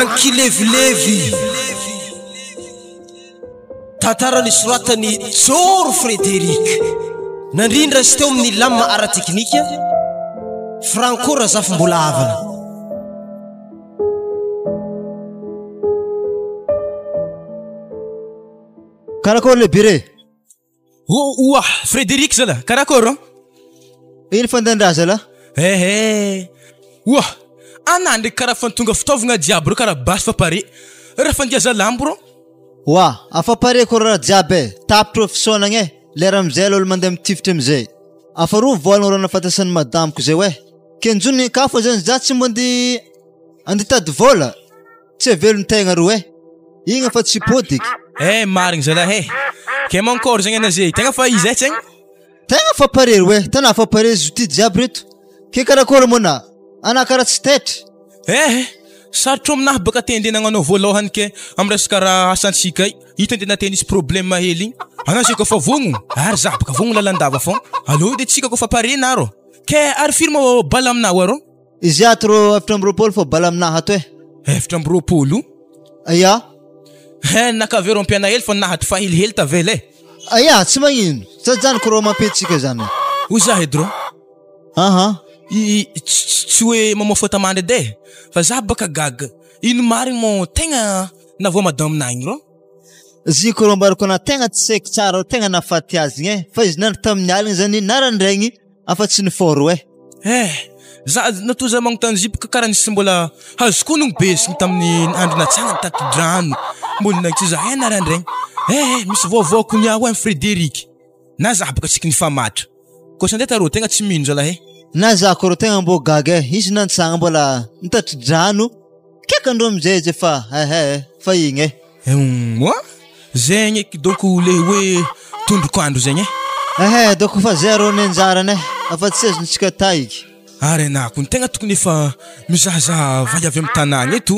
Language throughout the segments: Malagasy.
Ankilevilevy. Tantara nosoratan'i Joro Frédéric. Nandrindra sy teo amin'ny lamina ara-teknika, Franco Razafimbolahavana. Karakôry le bire? Oh, oa, Frédéric zala, karakôry an? Ino fandehan-draha zala? Ehe, oa, anà ndraiky karaha fa tonga fitaovagna jiaby reo karaha basy fa pare, raha fandiaza lambo rô. Oa, afa pare ko raha jiaby e, tapitra eo fisaonagna e, lera amizay alo olo mandeha mitifitra amizay. Afa roa vôlagna rô nahafatesan'ny madamiko zay oe, kenjony ka fa zany za tsy mba andeha andeha hitady vôla. Tsy velon-tegna roe. Igny fa tsy podiky. Eh marigny zalahy eh! Kay mankôry zegny ana zay tegna fa izy eh tsegny. Tegna fa pare roe, tana fa pare zo ty jiaby reto. Ke karakôry moa na? Ana kara tsy taitra. Eh! Sarotro aminahy baka te andeha nagnano voalohany ke am resaka raha asantsika i, ito andeha te nisy problème hely igny, ana zay koa fa vogno ary za baka vogno lalandava fô, aleo edy tsika koa fa pare narô, ke ary firy moa bala aminao arô? Izy ato rô 24 fô bala aminahy ato eh. 24? Aia. He naka vero ampiana hely fa nahato fa helihely tavela eh. Aia tsy magnino, tsy ajanoko rô mampihetsika zany. Hoy za edy rô. Aha. I tsy hoe mamoa fôtamandry edy eh, fa za baka gaga, ino marigny mô tegna navoa madame na igny rô? Ziko rô ambarako anah tegna tsy haiko tsara rô tegna nahafaty azy igny eh, fa izy nandry tamin'ny aligny zany narandraigny afa tsy nifôro eh. Eh! Za natoa za magnontany zipo ka karaha nisy mbola azoko onogno be izy tamin'ny andro natsangana tati-drano mbola nagitsy za eh narandraigny eh misy vaovao ko niaho eh Frederic na za boka tsika nifamatra koa sa ndeha tarô tegna tsy mino zalahy eh. Na za ko rô tegna mbô gaga eh izy nantsagna mbola nitati-drano Kaiky andreo amizay izy efa ehe fa igny eh. Humm zegny eky dônko le hoe tondroko andro zegny eh. Ehe dônko fa zay arô ny anjarany eh, afa tsy azontsika atao eky. Ary anah kony tegna tokony efa mizahazaha vay avy amy tanàgna eto.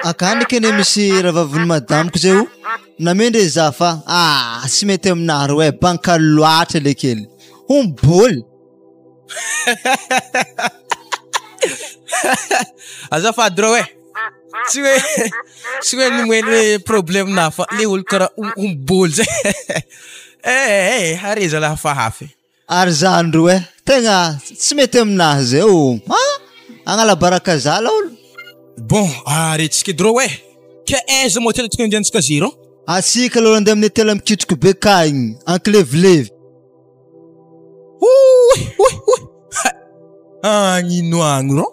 Akany eky anie misy rahavavin'i madamiko zay o, namendry za fa ah tsy mety aminah reo eh, bancal loatra le kely, hono bôly. Azafady rô eh! Tsy hoe tsy hoe nomeny hoe problème-nà fa le olo karaha omby bôly zay eh eh are zalahy fa hafa e. Ary zany ro eh! Tegna tsy mety aminahy zay ô! Ah! Agnala baraka za laolo. Bon, are tsika edy rô eh! Ke aiza moa tena tokony andehantsika zay rô? Atsika aloha andeha amin'ny hôtel mikitroka be ka igny, ankilevilevy. Oy oy oy ha! Agny ino agny rô?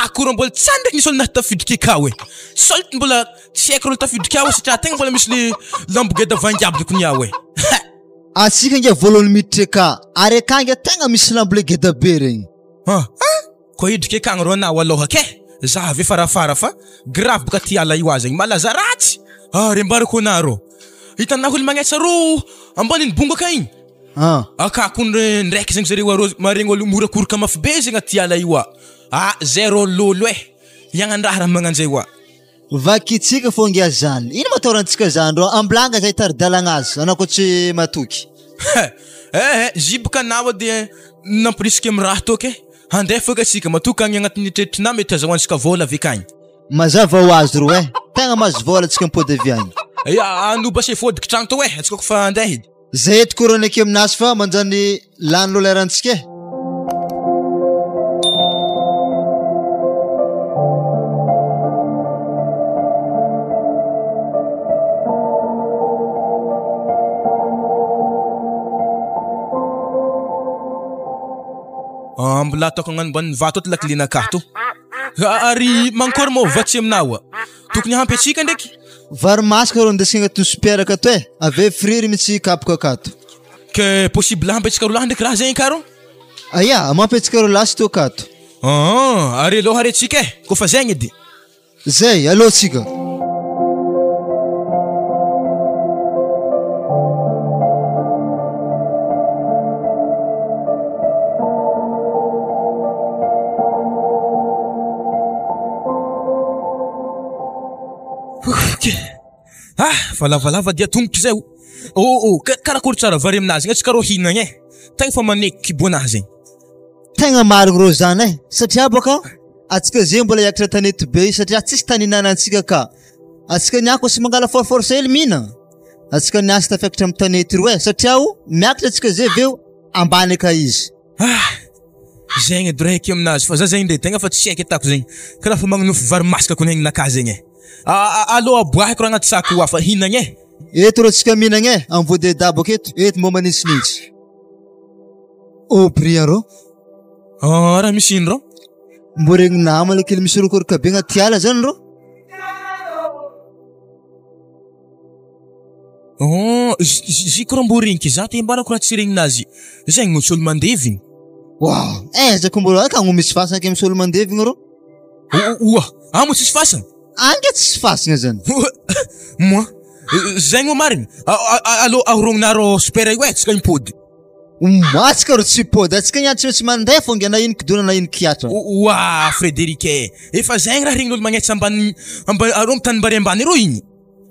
Akory mbola tsy any ndraiky nisy olo nahatafiditra akao e! Sao mbola tsy haiko rô tafiditra akao satria tegna mbola misy le lambo geda vangy aby kony ao e! Ha! Atsika nge voalohany miditra aka ary aka nge tegna misy lambo le geda be regny. Ha! Koa hidrika akagny rô anao aloha ke! Za avy farafara fa grave boka ty ala io aza igny malaza ratsy! Ary ambarako anah rô! Hitanah olo magnetsa rô ambanin'ny bongo aka igny! Ah. Akako ndraiky zegny zareo arô maregny olo mihorakoroka mafy be zegny aty ala io a! Ah zay rô lôlo eh! Hiagnan-draha raha magnanjay oa. Vakitsika fô ngia zany. Ino ma ataorantsika zany rô? Ambilanga zay hitari-dalagna azy, anao koa tsy matoky. Eh eh, ziboka anao de nampirisika am raha tô ke! Handeha fô atsika, matoky agny agnatin'ny eritreritrinà mety azahoantsika vôla avy akagny. Mazava ho azy rô eh! Tegna mahazo vôla antsika mipody avy agny. Ya, anoba se fôdiky tragno tô eh, antsika koa fa handeha edy. Zay eto korana eky aminazy fa manjany lany lolarantsika e. Ah, mbola ataoko agnano ambanin'ny vato ato lakilenakahy to. Ary mankôry moa vatsy aminao? Tokony hampy antsika ndraiky. Vary masaka rô ndesina agnatin'ny sopiera akato e, avy eo friry mitsy kapoka akato. Que possible hampy antsika roa lahy ndraiky raha zegny ka rô? Aia, mampy antsika roa lahy sy to akato. Aa, ary aleo ary antsika e, kôfa zegny edy. Zay, aleo antsika. Ah! Fa lavalava dia tongotra izay o. Oh oh, karakory tsara vary aminazy igny, antsika rô hihinagna e. Tegna fa maneky kibo anazy igny. Tegna marigny rô zany e, satria bôka antsika zegny mbola hiakatra tanety be io satria tsisy tany ihinanantsika ka. Antsika niany koa sy mangala force force hely mihina, antsika niany sy tafiakatra amy tanety ro e, satria o miakatra antsika zay aveo ambany aka izy. Ah! Zegny edy raiky aminazy fa za zegny ndre tegna fa tsy haiko atako zegny, karaha fa magnonofy vary masaka kony aignanakahy zegny e. Alô aboahiko raha agnaty sac hafa hihinagna e. Eto rô tsika mihinagna e, amy voadedabo aketo, eto mbô manintsinintsy. Oh Brian rô. Ah, raha misy ino rô? Mbô regny nama le kely misy orokoroka be agnaty ala zany rô. Oh, zy ko raha mbô regniky za te mbarako raha tsy regninazy. Zegny no tsy olo mandevigny. Wow, aiza ko mbô akagny misy fasana ke misy olo mandevigny rô. Oa, ah mo tsisy fasana? Ange tsisy fasana zany. Moi, zegny moa marigny. Alô ahorognonareo super io e, tsika mipody. Atsika ro tsy pody, atsika niany tsy maintsy mandeha fô nge na ino kidona na ino kiatra. Oa Frédéric e, efa zegny raha regnin'olo magnetsa ambany amba arô amy tanimbary ambany arô igny.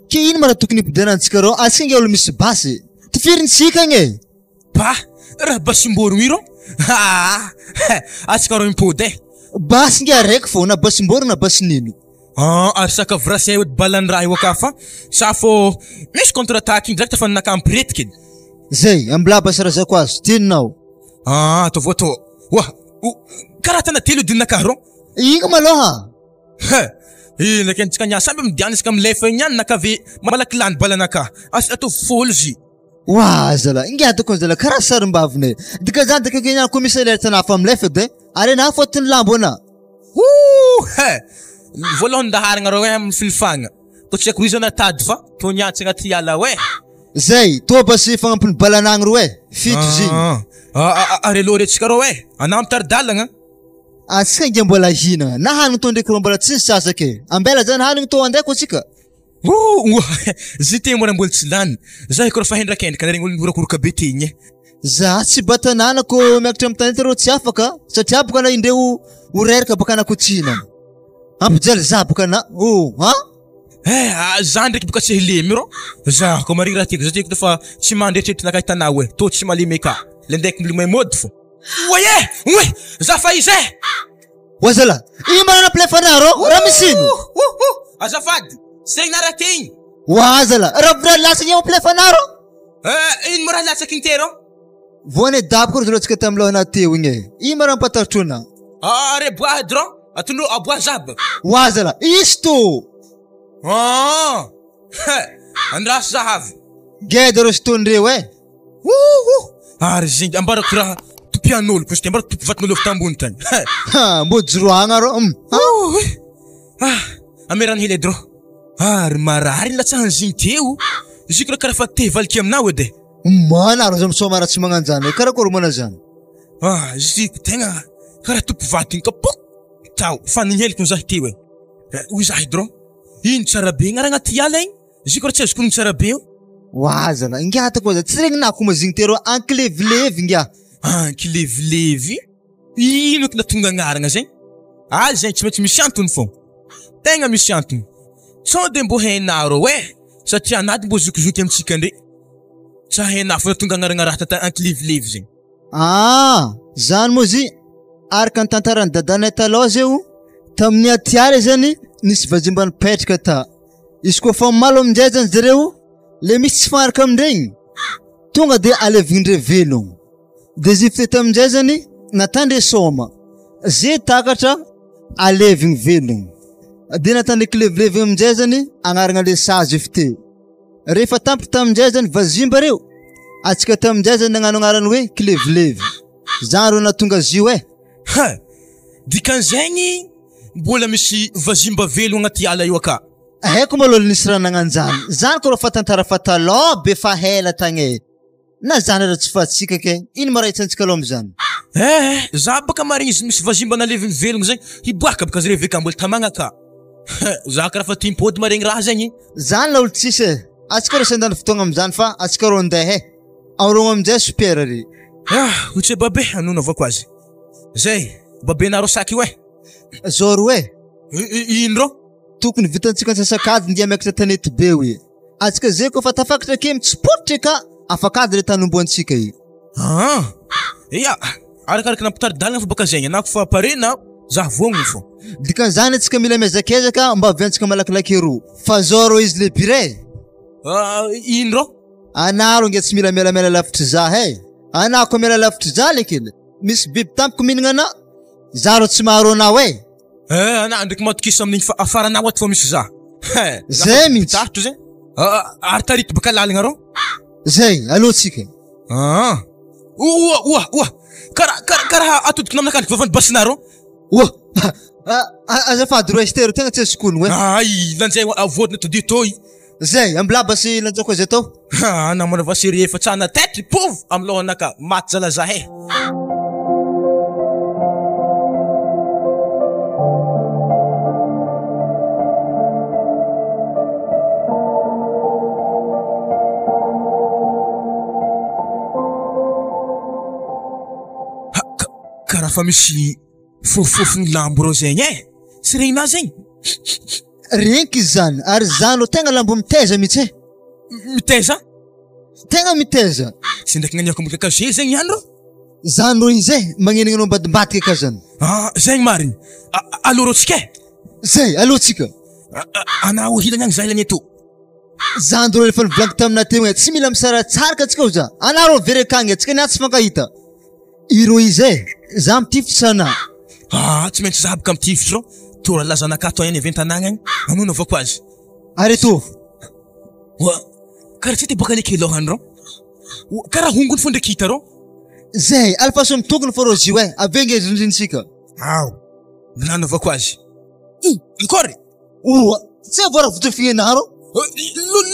Ke ino ma raha tokony hipodianantsika rô, atsika nge olo misy basy, tifirintsika gne. Bah, raha basim-borogno io rô, aa atsika rô mipody e. Basy nge araiky fô, na basim-borogno na basin'ino. Ah, ary saka vrasay ody balan'ny raha io aka fa sa fô misy contre attaque igny direct fa ninaka ampiretiky edy. Zay, ambilà basy razako azy, tianao. Ah, ataovy atao. Oa, o, karaha tana telo ody ninaka rô. Igny malôha. He, ino ndraiky antsika niany samby midiany isaka milefa igny ihany naka ve malaky lany balanaka. Asa ataovy fôlo izy. Oa zalahy, ingahy tokony zalahy karaha sarim-baviny e. Dikan'izany de akaiky ihany koa misy alerte ana fa milefa edy e. Ary ana fôtony lambo ana. Ouh he! Voalohany ndaharagna reo amin'ny filifagna. Tô tsy haiko rohizana tady fa tô niantsy agnaty ala ao e. Zay, tô basy fagnampiny balanagny roe, fito izy igny. Ah, ary alô retsika reo e. Anà mitari-dalagna. Antsika nge mbola hihinagna. Na hanigny tô ndraiky rô mbola tsy sasaka e. Ambela zany hanigny tô andeha ko antsika. Ouh, zy te mbola mbola tsy lany. Za ko raha fa hendrakendraka regny olo miorakoroka be tegny e. Za tsy ba tanàna ko miakatra amy tanety rô tsy afaka satria boka na indreo ho reraka boka na ko tsy hihinana. Hampijaly za boka na oh ha. Eh, za ndraiky boka tsy hilemy rô. Za ko marigny raha tiako, za tiako fa tsy mandry eritreritrinakahy tanà oe, tô tsy malemy eka. Le ndraiky milomay mody fô. Oay e! Oay! Za fa iza e! Oa zala, ino mba nanampilefa anah rô? Raha misy ino? Azafady, tsy regny nara tegny. Oa zala, raha raha latsaka igny mampilefa anah rô? Eh, ino ma raha latsaka igny te rô? Voany daboko ro zalatsika tamy lohana teo igny e. Ino ma raha mampatarotro anah? Ah, re bois edy rô, atondro aboa zaba. Oa zala, izy to! Ah, he, andraso za avy. Geda rô sitondreo e. Ouh! Ary zinga ambarako raha tompian'olo koa izy ty, ambarako tompo vaton'olo avy tambony tany. He! Ha, mbô joroagna rô. Hum. Ouh! Ah, amerano hely edy rô. Ary marary ny latsahan'ny zigny teo. Izy io karaha fa te hivaliky aminao edy e. Mana rô za misaoma raha tsy magnanjany e. Karakôry mana zany? Ah, izy io tegna karaha tompo vato igny ka pok! Tao, fa niheliko ny zahy teo e. Hoy zahy edy rô, ino tsara be igny ary agnaty ala igny? Izy io karaha tsy azoko ny tsara be eo. Oa zalahy, ingahy ataoko aza, tsy regninako mazigny teo rô, ankilevilevy ingahy. Ankilevilevy? Ino eky nahatonga agnarana zegny? Ah zegny tsy maintsy misy antony fô, tegna misy antony. Sao de mbô hainà rô eh, satria anà de mbô zokizoky amintsika ndre, tsy hainà fô nahatonga agnarana raha tata ankilevilevy zegny. Ah! Zany moa zy, araka ny tantaran'i dadanay talôha zeo, tamin'ny atiala zany nisy vazimba nipetraka ta. Izy koa fa malo aminjay zany zareo le misy tsy fagnaraka amindregny tonga de alevigndre velogno de izy fitety aminjay zany natandre sôma ze takatra alevigny velogno de natandre kilevilevy aminjay zany agnarana le sazy fite rehefa tampitra taminjay zany vazimba reo atsika taminjay zany nagnano agnarany hoe kilevilevy zany reo nahatonga azy io e. Ha! Dikan'izegny Mbola misy vazimba velogna agnaty ala io aka. Haiko malôha nisy raha nagnanjany zany kô raha fa tantara fa talôha be fa hela tagny e! Na zany ara tsy fahatsika ke ino ma raha hitsantsika alôha amizany? Eh! Za baka marigny izy misy vazimba naleviny velogno zegny hiboaka baka zare avy aka mbola tamagna ka. Za karaha fa tia mipody maregny raha zegny. Zany laolo tsisy e! Atsika rô tsy handany fotoagna amizany fa atsika rô andeha e! Aorogno amizay sopiera re. Ah! Otse babe anona avao ko azy. Zay! Babenareo saky io eh! Zao roe. Ino rô? Tokony vitantsika antsasak'adiny dia miakatra tanety be hoe. Antsika zay koa fa tafakatra ake mitsipotritra ka afakady le tany omboantsika io. Aa! Ya, arakaraka nampitari-dalana fô baka zegny, anah kofa pare na zah vognogno fô. Dikan'izany antsika mila mihezakezaka mba haviantsika malakilaky eroa. Fa zao rô izy le bire. Ah, ino rô? Anah rô nge tsy mila mialamiala lavitry zah e. Anah koa miala lavitry zah lekely, misy biby tampoka mihinagna anah. Zah rô tsy maharo anao e. Eh, anah ndraiky matokisa amin'igny fa afaranao ato fa misy zah. He, Zay mihitsy. Taritra zay. Ah, ary tarity baka lalagna rô. Zay, aleo tsika. Ah. Oa, oa, oa. Karaha, karaha, karaha atodiko naminakahy ndraiky vavan'ny basinareo. Oa, azafady rô Esther, tegna tsy azoko ono e. Ay, lanjay avoadina todio toy. Zay, ambilà basy lanjako azy atao. Ha, namana va sérieux efa tsana tête pauvre amin'ny lohanaka maty zala zahay. Ha, ka, karaha fa misy fofofofony lambo reo zegny e. Tsy regninà zegny? Reniko izy zany, ary zany ro tegna lambo mitaiza mihitsy e. Mitaiza? Tegna mitaiza. Tsy ndraiky naniako ambony kakazo hely zegny ihany rô. Zany ro izy e, magnenigna anao ambadimbadika ka zany. Ah, zegny marigny. Alô rô tsika e. Zay, alô tsika. Anao hilany agny za hilany eto. Zany rô efa nivolaniko taminà teo e, tsy mila misaratsaraka antsika hoza. Anà rô very akagny, antsika niany tsy fankahita. Ireo izy e, za mitifitra sa na? Ah, tsy maintsy za boka mitifitra rô. Toa rahalahy zanakà toa ihany avy an-tanàgna agny, anao nanaovako azy. Ary eto? Oa, karaha tsy te boaka aleky lôhany rô. Oa, karaha hongony fô ndraiky hita rô. Zay, alefaso mitokona fô rô zio e, avy eo nge rindrinintsika. Ao, nanaovako azy. I, akory? Oa, tsy avoara votofignena rô.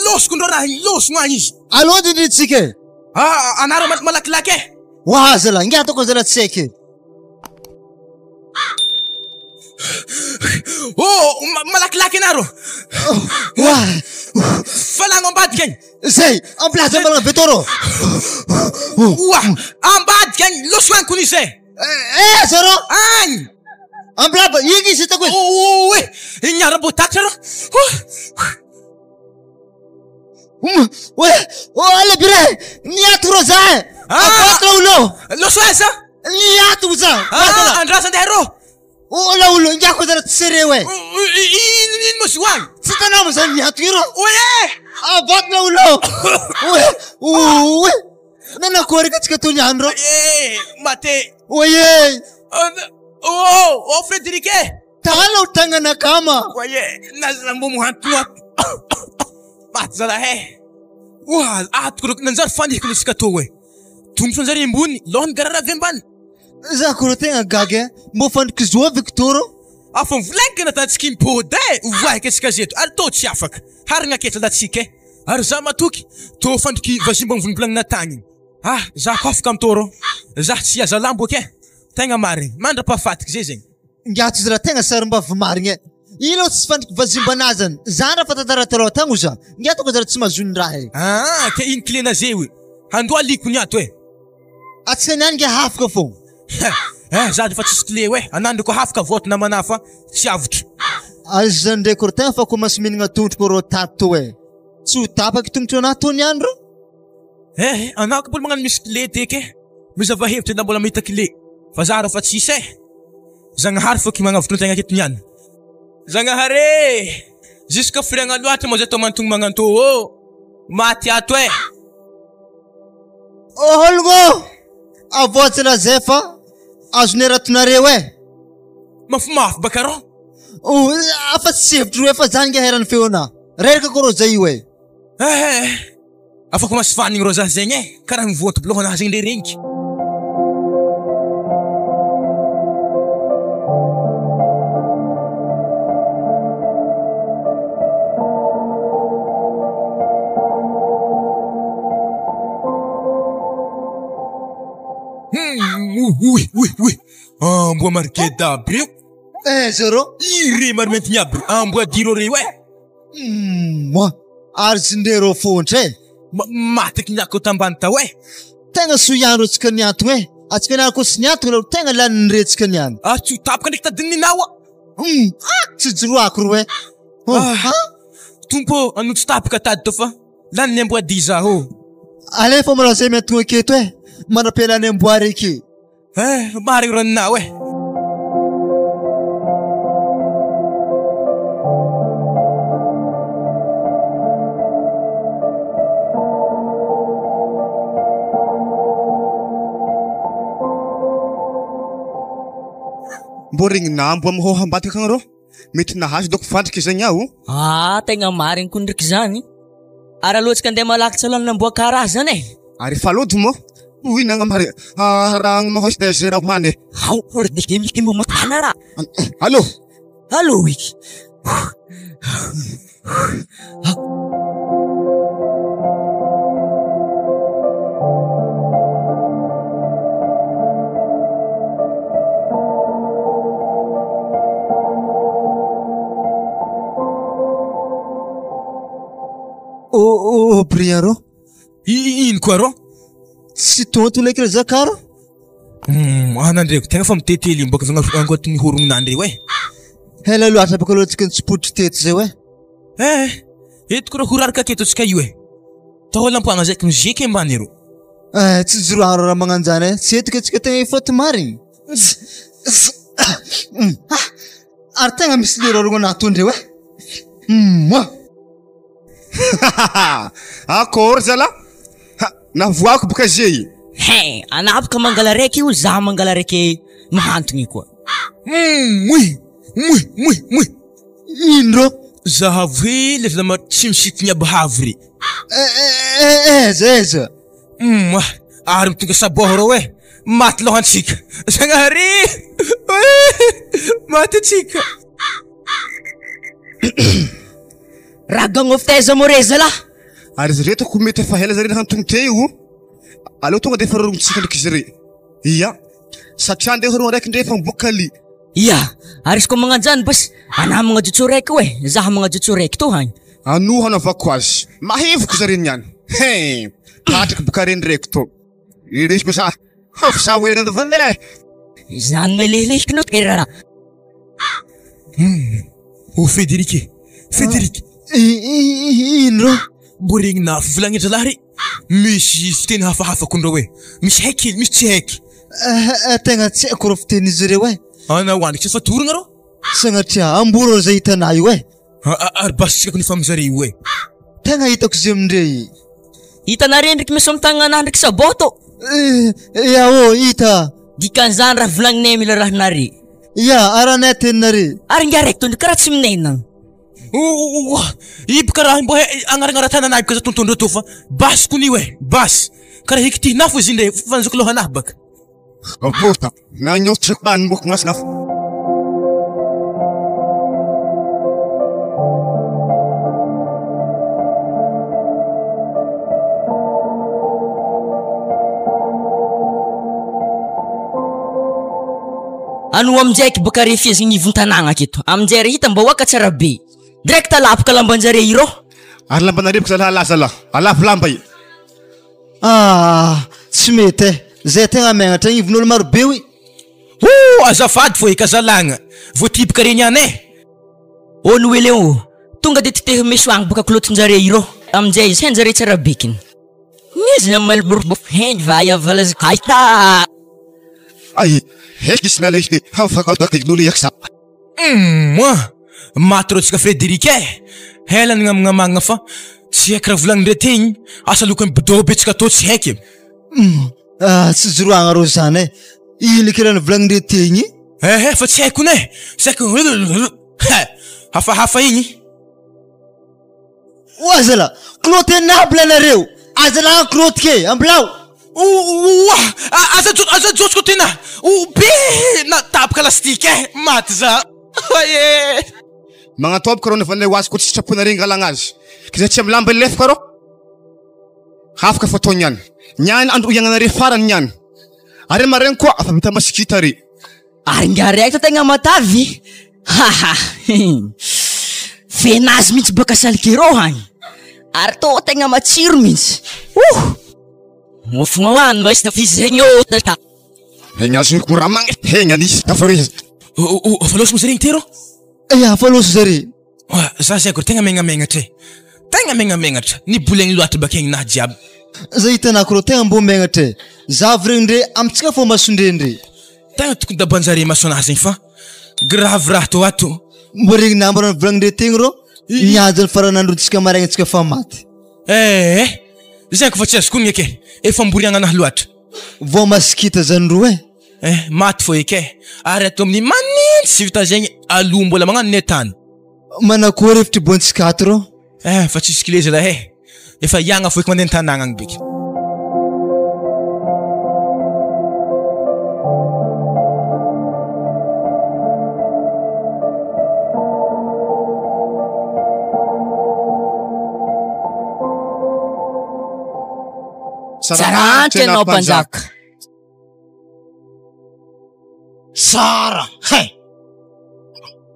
Losiko ndrô raha igny, losogno agny izy. Alô rindrinintsika e. Ah, anareo malakilaky e. Oa zalahy, nge ataoko zalahy tsy haiko e. Oh, malakilaky anareo. Oa. Falagno ambadika agny. Zay, ampilaza malagna be toro. Oa, ambadika agny, losogno agny kony izy e. Eh, zaro. Agny. Ambilaba, igny izy hitako e. Oh, eh, igny ara mbô takatra rô. Oe, oh, le bire, niato rô za e. Akoatra olo. Loso aiza? Niato za. Ah, andrasa andeha rô. Oh, la olo, ingiako zara tsy sereo e. Ino ino moa izy agny? Tsy hitanao moa zany niato io rô. Oe! Abatona olo. Oe, oe. Nanakory ka tsika tony ihany rô. Eh, mate. Oye. Oh, oh, Frédéric eh. Tala ho tagnana akama. Oye, na mbo mohantoa. Maty zalahy eh. Oa, atoko rô nanjary fanihiko le tsika tô e. Tongotro nanjary ambony, lohany garara avy ambany. Za ko rô tegna gaga eh. Mbô fandriky zo Victor. Afa mivolaniko nataontsika impody eh. Ovaiko antsika zeto ary tô tsy afaka. Harigna ketra latsika eh. Ary za matoky tô fandriky vazimba mivonimbolagnina tagny igny. Ah, za ko afaka am'tô rô. Za tsy hihaza lambo aky eh. Tegna marigny, mandra-pahafatiky zay zegny. Ingahy tsy raha tegna sarim-bavy marigny eh. Ino tsy fandriky vazimba anah zany. Zany raha fa tantara taloha tagny oza. Ingahy tonga zara tsy mahazo ny raha eh. Ah, ke ino clé naze oe. Handoa aliko ny ato eh. Atsika niany nge hafaka fô. Eh, za efa tsisy clé oe. Anah ndreko hafaka vote namana fa tsy avotro. Aiza ndreky ro tegna fa commence mihinagna tongotro ko rô tato tô eh. Tsy ho tapaky tongotro anah tô niany rô. Eh, anah ko mbola magnano misy clé teky eh. Mizava hevitra na mbola mahita clé. Fa za raha fa tsisy eh. Zagnahary fô ky magnavotra antegna aketo niany. Zagnahary eh! Jusque firiagna loatra moa zay tô mantogno magnantô ô. Maty ato eh. Ologno! Avoatsy lazay fa azonay ratonareo eh! Mafimafy baka rô! Oh, afa tsy hevitro hoe fa zany nge heran'ny feonà. Reraka ko rô zay io eh! Eh! Afaka masifanigny rô za zegny eh! Karaha mivoa toblohanà zegny le regniky. Oy oy oy amboa marikeda aby reo. Eh zero. Ire marimaintigny aby amboa diro reo eh. Moa ary zindreo fontra eh. Maty kiniako tambany tao eh. Tegna soa ihany reo tsika niantogna eh. Atsika niany koa tsy niantogna reo tegna lanin'ny retsika niany. Ah tsy ho tapaka ndraiky tadininaoa. Hum ah tsy joroako ro eh. Ah. Tompo ô, anao tsy tapaka tady tô fa lany ny amboadia zaho ô. Alefa mbola zay miantogna aketo eh, mandra-pialan'ny amboa reke. Eh, marigny ranonao eh. Mbô regnin'ambo am hôha ambadika akagny rô, mety nahazo dôko fandriky zegny aho. Ah, tegna marigny ko ndriky zany. Ary alohantsika andeha malaky tsy alàn'ny amboa karaha zany e. Ary efa lody moa hoy nagnamary raha mahoso de zay raha hoany e. Ao ry de mbo matana raha. Allô. Allô eky. Oh oh Brian rô. Ino koa rô? Tsy tonto leky le zakaro. Hum, ana ndreko tegna fa mitetely io baka avy agnatin'ny horognona ndreo e. Ela loatra baka aloha tsika nitsipotry teto zay oe. Eh, eto koa horaraka aketo tsika io e. Taolam-poagna zay mizeky ambany ero. Eh, tsy joroagna raha magnanjany e. Tsy eto ke tsika tegna efa marigny. Ary tegna misy lera rogna natondreo e. Mwah. Akory zala. Ha, navoako boka zay. He, anah boka mangala raiky io, za mangala raiky mahantogny koa. Moui, moui, moui, moui. Ino rô? Zahavo hely zama tsy misikigny aby havy re. Aiza aiza? Mwah, ary mitonga sabôha rô e. Maty lohantsika. Zagnahary! Maty atsika. Raha gagno avy taiza moa re zalah? Ary izy reto ko mety efa ela zare nahantogno teo. Aleo tonga de efa rorognitsika ndraiky izy re. Ia. Satria ndeha roa raiky ndre efa miboaka li. Ia, ary izy koa magnanjany basy, anah magnajotso raiky io e, zah magnajotso raiky to hagny. Anoa hanaovako azy. Mahevoko zare niany. He! Hatriky boka reny raiky to. Iresy kosa. Izany melehilehiko no tena. Oh Frédéric e! Frédéric! Ino rô? Mbô regninà volagny zalahy re! Misy fiteny hafahafa kony reo e! Misy haiky hely, misy tsy haiky. Tegna tsy haiko rô fitenin'izy ireo e! Anao andriky tsy efa torogna rô? Sagnatria amboa rô zay hitanà io e! Ary basy tsika kony efa amizare io e! Tegna hitako izy amindre. Hitanareo ndriky misy mitagna anah ndriky sabot tô. Ya ô hita. Dikan'izany raha volagninay mila rahanare. Ya ary anay teninare. Ary ingahy raiky to karaha tsy minena. Oa iby karaha mbo agnaragnara tanana aby ka za tontondreo tô fa basy kony io e basy karaha hikitihinah fo izy ndre fanjoko lohanah baka. Ano aminjay eky baka refezigny ny ivon-tanàgna aketo. Aminjay re hitam-bahoaka tsara be. Direct alapaka lamban-jare irô. Ary lambanareo bôka zalahy laza lah. Alavo lamba i. Ah! Tsy mety eh! Zay tegna megnatra agnivon'olo maro be oi! Ooh azafady fô eka zalagna, voatiboka regny ihany eh! Ô Noely ô! Tonga de titeho meso agny boka kilotin-jare irô aminjay izy hain-jare tsara bekiny. Humm! Maty reo tsika Frederic eh! Ela ny nagnamagna fa tsy haiko raha volagnindreo tegny, asa lokony bidon be tsika tô tsy haiko e! Humm! Tsy joroagna rô zany eh! Ino eky raha nivolagnindreo tegny? Ehe fa tsy haiko ne! Tsy haiko he! Hafahafa igny. Oa zala! Kiloty anabla anareo! Aza kiloty ke! Ambilao! Oa! Aza aza josiko tena! O be! Na tapaka lastika eh! Maty za! Oye! Magnatôbaka rô navanay ho azy koa tsy sitraponareo angalagna azy. K'izay tsy amy lamba lefaka rô. Afaka fa atao niany. Niany andro iaignanareo farany niany. Are maregny koa afa vita masikita are. Ary nga raikitra tegna matavy haha Venazy mihitsy baka salikero hagny ary tô tegna matsiro mihitsy oh Hegna azoko raha magny hegna nisy tafaroizy. Oh oh afa loso mo zare igny ty rô? Ya afa loso zare. Oa, za zay ko tegna megnamegnatra e. Tegna megnamegnatra. Nibolegny loatra bakeo ninahy jiaby. Za hitanako rô tegna mbô megnatra e. Za avy ndre amintsika fô masondre ndre. Tegna tokony dabanjare maso anahy zegny fa grave raha tô ato. Mbô regny nambarany volagnindre tegny rô niady ny faran'androntsika maraigna antsika fa maty. Eh eh! Zay ko fa tsy azoko onona eky e. Efa mboriagna anahy loatra. Vao masikita zany roa e. Eh, maty fô eky e. Ary ato amin'ny manintsy tsy vita zegny aloha mbola magnano ny tany. Manakory hevitry bontsika ato rô? Eh, fa tsisy kile zalahy e. Efa hiagna fô eky mandeha an-tanàgna agny beky. Tsara antitra ianao mpanjaka. Tsara hay!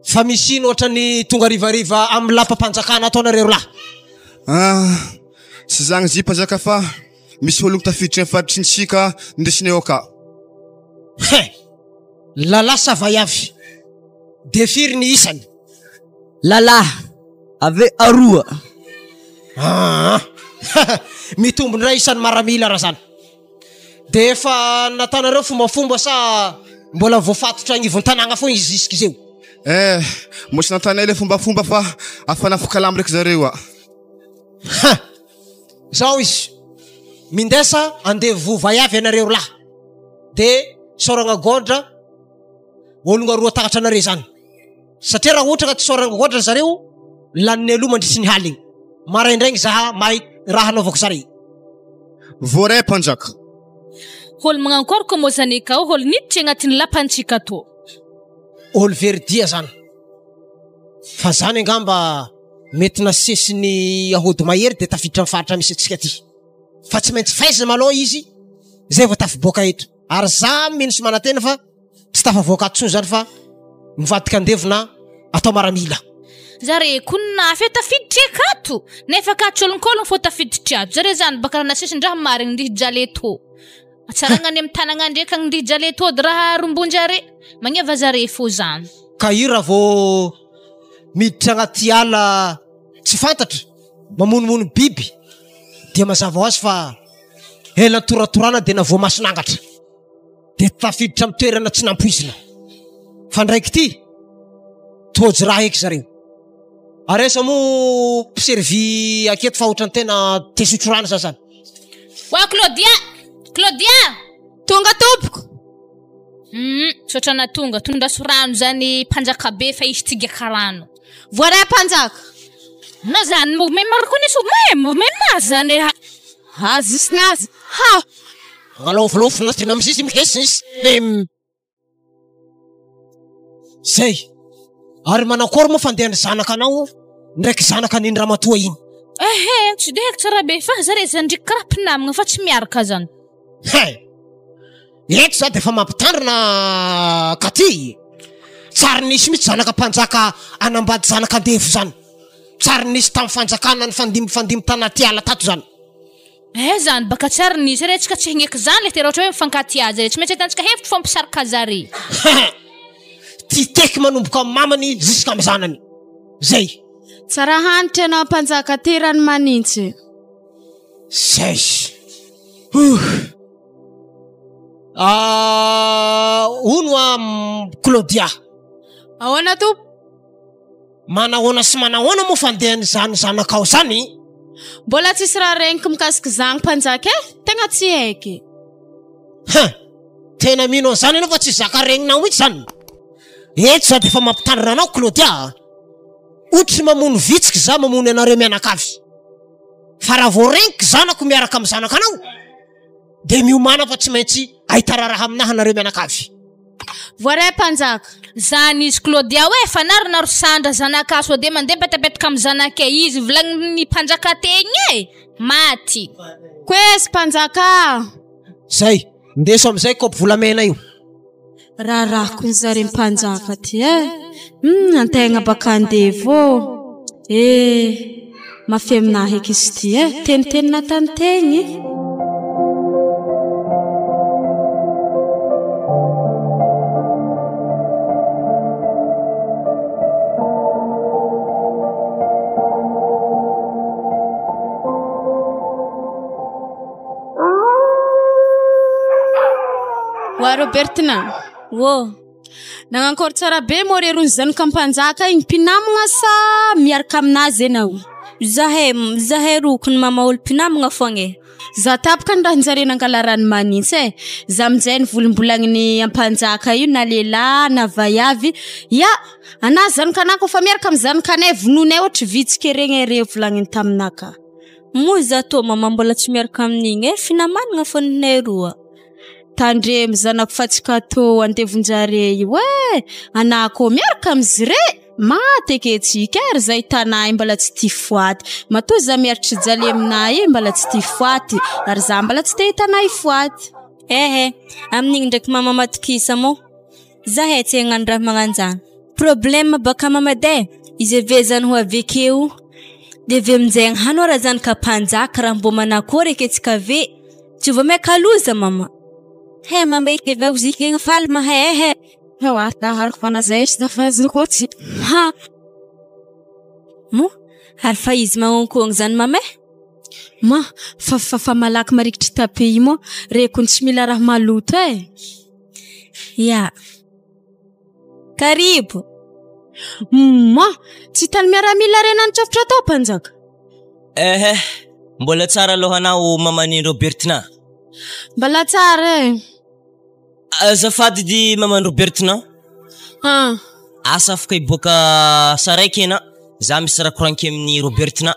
Fa misy ino ohatran'ny tonga harivariva amin'ny lapam-panjakana ato anareo lahy? Ah, tsy zagny zy mpanjaka fa misy ologno tafiditry ny faritry ny sika ndesinay ao ka. Hay! Lalahy sa vaiavy? De firy ny isany? Lalahy, ave aroa. Aa! Mitombo indray isan'ny maramila raha zany. De efa nataonareo fombafomba sa mbola voafatotra agnivon-tanàgna foagna izy jusqu'izeo? Eh, mbô tsy nataonay le fombafomba fa afa nafoka lamba ndraiky zareo a. Ha! Zao izy, mindesa andevo vaiavy anareo lahy, de saoragna gôdra ologna roa takatra anare zany. Satria raha ohatra ka tsy saoragna gôdra zareo, laninay aloha mandritry ny haligny. Maraindraigny zaha mahay raha hanaovako zare. Voaray mpanjaka. Olo magnankôry ko mô zany ka olo niditry agnatin'ny lapantsika tô. Olo very dia zany. Fa zany angamba mety nasesin'ny ahody mahery de tafiditra amin'ny faritra misy antsika aty. Fa tsy maintsy faizina malôha izy zay vao tafiboaka eto. Ary za mino sy manantena fa tsy tafavoaka ato tsony zany fa mivadika andevo na atao maramila. Zare ko nafy e tafiditry akato nefa ka tsy olonkologno fô tafiditry ato zare zany baka raha nasesin-draha marigny ndry hijaly tô tsaragna any amy tanagna ndreky agny ndry hijaly tô dy raha rombon-jare magneva zare fô zany. Ka io raha vao miditra agnaty ala tsy fantatra mamonomono biby dia mazava ho azy fa ela toratorana dia navoa mason'angatra. Dia tafiditra amin'ny toerana tsy nampoizina. Fa ndraiky ity, tojo raha eky zareo. Ary aiza moa mpiservy aketo fa ohatran'ny tena te hisotro rano za zany. Oa Claudia! Claudia! Tonga tompoko! Hum, misaotra nahatonga. Tondraso rano zany mpanjaka be fa izy tsy giaka rano. Voaray mpanjaka! Anao zany mo meme reconnaissant meme meme zany ha. Azy sy nazy ha! Zay! Ary manakory moa fandehan'ny zanakanao ndraiky zanaka an'iny ramatoa iny? Ehe, tsy de haiko tsara be fa zare zandriko karaha mpinamagna fa tsy miaraka zany. He! Eto za de efa mampitandrina Katy! Tsary nisy mihitsy zanaka mpanjaka hanambady zanaka andevo zany. Tsary nisy tamin'ny fanjakana nifandimby fandimby tanaty ala tato zany. Eh zany baka tsary nisy re tsika tsy hagneky zany le te raha ohatra hoe mifankatia zare tsy maintsy ahitantsika hevitry fô mpisaraka zare. Ty teky manomboka amin'ny mamany jusqu'à amin'ny zanany. Zay. Tsara hanitra ianao mpanjaka ty rano manintsy. Zay. Ouh. Ah, hono hoa Claudia. Ahoana tompo? Manahoana sy manahoana moa fandehan'izany zanakao zany? Mbola tsisy raha regniko mikasika izany mpanjaka e, tegna tsy haiky. Hein! Tena mino an'izany ianao fa tsy zaka regninao mihitsy zany. Eto za dia efa mampitandrina anao Claudia a! Ohatry mamono vitsika za mamono anareo mianakavy. Fa raha vao regniko zanako miaraka amin'ny zanakanao dia miomàna fa tsy maintsy ahita raharaha aminahy nareo mianakavy. Voaray mpanjaka. Zany izy Claudia hoe fanarina ry Sandra zanaka sao de mandeha mipetapetaka am zanakay izy volagnin'ny mpanjaka tegny e! Maty. Koesy mpanjaka. Zay, ndeso amizay kaopy volamena io. Raharahako ny zare mpanjaka ty eh! Hum antegna baka andevo ô! Eh! Mafy aminahy eky izy ty eh! Teniteny natantegny. Wa Robertina. Ô. Nagnankôry tsara be moa re rony zanaka mpanjaka igny mpinamagna sa miaraka aminazy enao? Zahay, zahay roko ny mama olo mpinamagna fogna e. Za tapaka ny rahan-jare nangala rano manintsy e. Za aminjay nivolombolagnin'ny ampanjaka io na lehilahy na vaiavy. Ya, anà zanakanà koa fa miaraka amin'ny zanakanay vonoinay ohatry vitsika regny re volagniny taminaka. Moa za tô mama mbola tsy miaraka amin'igny e, finamanagna fô ninay roa. Tandremo zanako fa tsy katô andevon-jare io e. Anà koa miaraka amin'izy re. Maty eke tsika e, ry zay tanà io mbola tsy tia foaty. Matoa za miaritry jaly aminà io mbola tsy tia foaty, ary za mbola tsy te hita anà hifoaty. Ehe, amin'igny ndraiky mama matokisa moa. Zahay tsy hagnano raha magnanjany. Problème baka mama edy e, izy ave zany ho avy akeo, de avy aminjay hano raha zany ka mpanjaka raha mbô manakôry ake tsika ave, tsy vao maika loza mama. He mama faly mahay he. Ha! Mo, ary fa izy magnankôgny zany mama e? Ma, fa fa fa malaky marikitry tape io moa, reko tsy mila raha maloto e. Ya. Karibo. Ma, tsy hitan'ny miaramila reny nitsofotra tao mpanjaka. Ehe, mbola tsara aloha anao maman'i Robertina. Mbola tsara e. Azafady edy maman'i Robertina. Ah. Asa afaka hiboaka saraiky ena, za misy raha koraniko amin'i Robertina.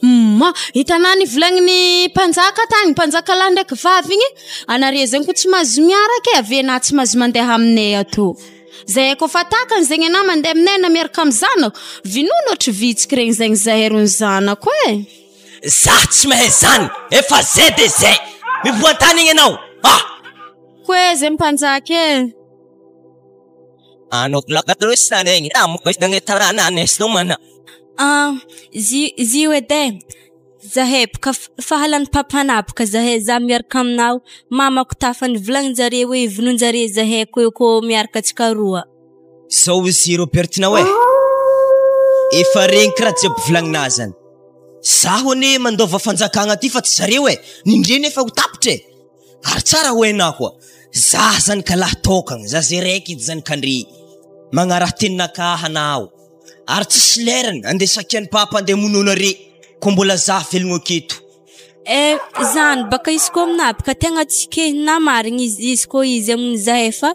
Ma, hitanà ny volagnin'ny mpanjaka tagny, mpanjaka lahy ndraiky vavy igny, anare zegny koa tsy mahazo miaraka e, avy enà tsy mahazo mandeha aminay atô. Zahay koa fa takany zegny anà mandeha aminay na miaraka amy zanako, vinono ohatry vitsiky regny zegny zahay rony zanako e. Za tsy mahay zany, efa zay de zay, miboa an-tany igny anao, ah! Koe zay mpanjaka e. Ah, zy zy io edy e, zahay boka fahalan'ny papanà boka zahay za miaraka aminao, mamako tafa nivolagnin-jare hoe vonoin-jare zahay koa kô miaraka antsika roa. Zao izy Robertina e, efa regniky raha jiaby volagninà zany, zaho anie mandôva fanjakagna ty fa tsy zareo e, nindreny efa ho tapitra e, ary tsara ho hainà koa, za zany ka lahy tôkagna, za zay raiky edy zany kandre, magnaraha teninakahy anao, ary tsisy lerany andeha sakian'ny papa andeha hamono anare, kô mbola za velogno aketo. Eh, zany baka izy koa aminà baka tegna tsy kehinà marigny izy izy koa izy amin'izahay fa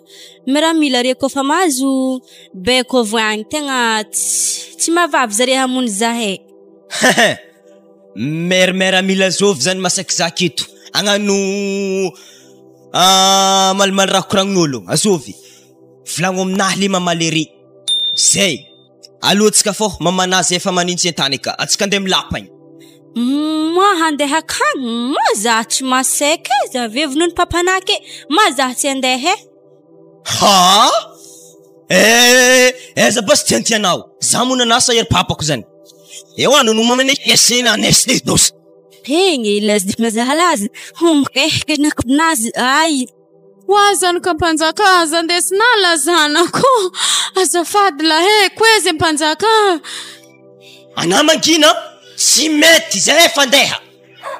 miaramila re koa fa mahazo baiko avy agny tegna tsy tsy mahavavy zare hamono zahay. Mère miaramila zôvy zany masaky za aketo, hagnano malimaly raha koragnin'ôlo, azôvy? Volagno aminahy le mamaly are, zay. Alohantsika fô mamanà zay efa manintsy an-tany aka, antsika andeha milapa agny. Moa handeha akagny? Moa za tsy masaiky e, za ve vonoin'ny papanà ke, ma za tsy handeha e. Ha! Eh, aiza basy tiantianao, za moa nanasa ery papako zany. Ewa no nomamane esena nesnedos. Egny, ay. Hoa zanaka mpanjaka aza andesinà la zanako. Azafady lahy e, koe zay mpanjaka. Anà mangina, tsy mety, zay efa andeha.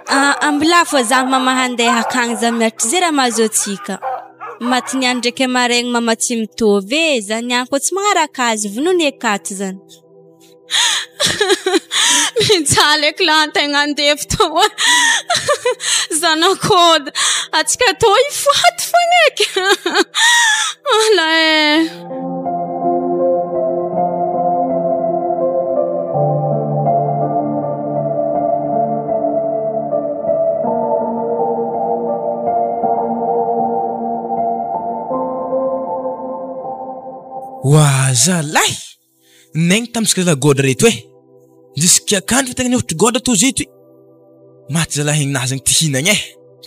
Ah, ambilà fô za mama handeha akagny za miaritry zay raha mahazo antsika. Maty niany ndraiky maraigny mama tsy mitovy e, za niany koa tsy magnaraka azy, vonoiny akato zany. Mijaly eky lahy antegna andevo tô. Zanak'ody, antsika tô hifoaty fogna eky. Ala e. Oa zalahy! Naigny tamintsika zalahy gôdra reto e! Jusqu'à quand fa tegna nihovitry gôdra tô zeto i? Maty zalahy hegninahy zegny ty hihinagna e!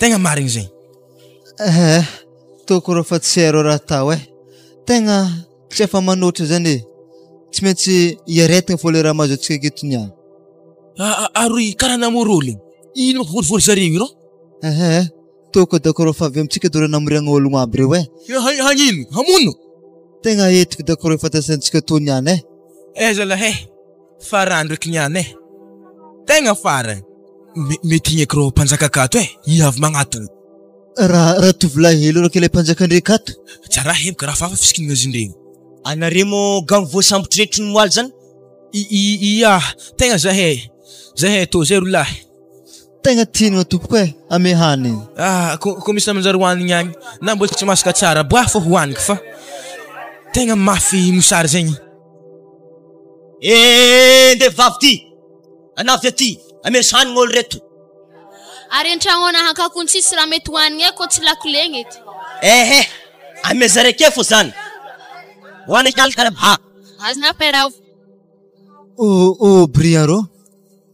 Tegna marigny zegny. Ehe, toko rô fa tsy hay rô raha atao e! Tegna tsy afa-manoatra zany e! Tsy maintsy iaretigna fô le raha mahazo antsika aketo niany. Ary karaha namory ôlo igny, ino mampivorivory zareo igny rô? Ehe, toko dako rô fa avy amintsika dôla namoriagna ôlogno aby reo e! Hagnino? Hamono? Tegna etiky dako rô fatasantsika tô niany e! Eh zalahy e! Farany ndraiky niany e! Tegna farany! Mety igny eky rô mpanjaka akato e! Ia avy magnatogno. Raha raha tovolahy hely eo ilay mpanjaka ndreky ato. Tsara heboka raha fafa fisikinana izy ndregny. Anare mo gang voasambotry reto ny moaly zany? I i ia, tegna zahay, zahay tô zay rolahy. Tegna tianao tompoko e, ame hanigny. Ah, ko ko misy manjary hoanigny agny, na mbola tsy masaka tsara boah fô hoaniko fa tegna mafy mosary zegny. Eh, ndeha vavy ty, anavy aty, amesa hanigny olo reto. Ary an-tragno ana hankakony tsisy raha mety hohanigny e koa tsy lakolegny edy. Ehe, ameza reke fô zany. Hoanigny ha. Azona perao. Oh oh Brian rô.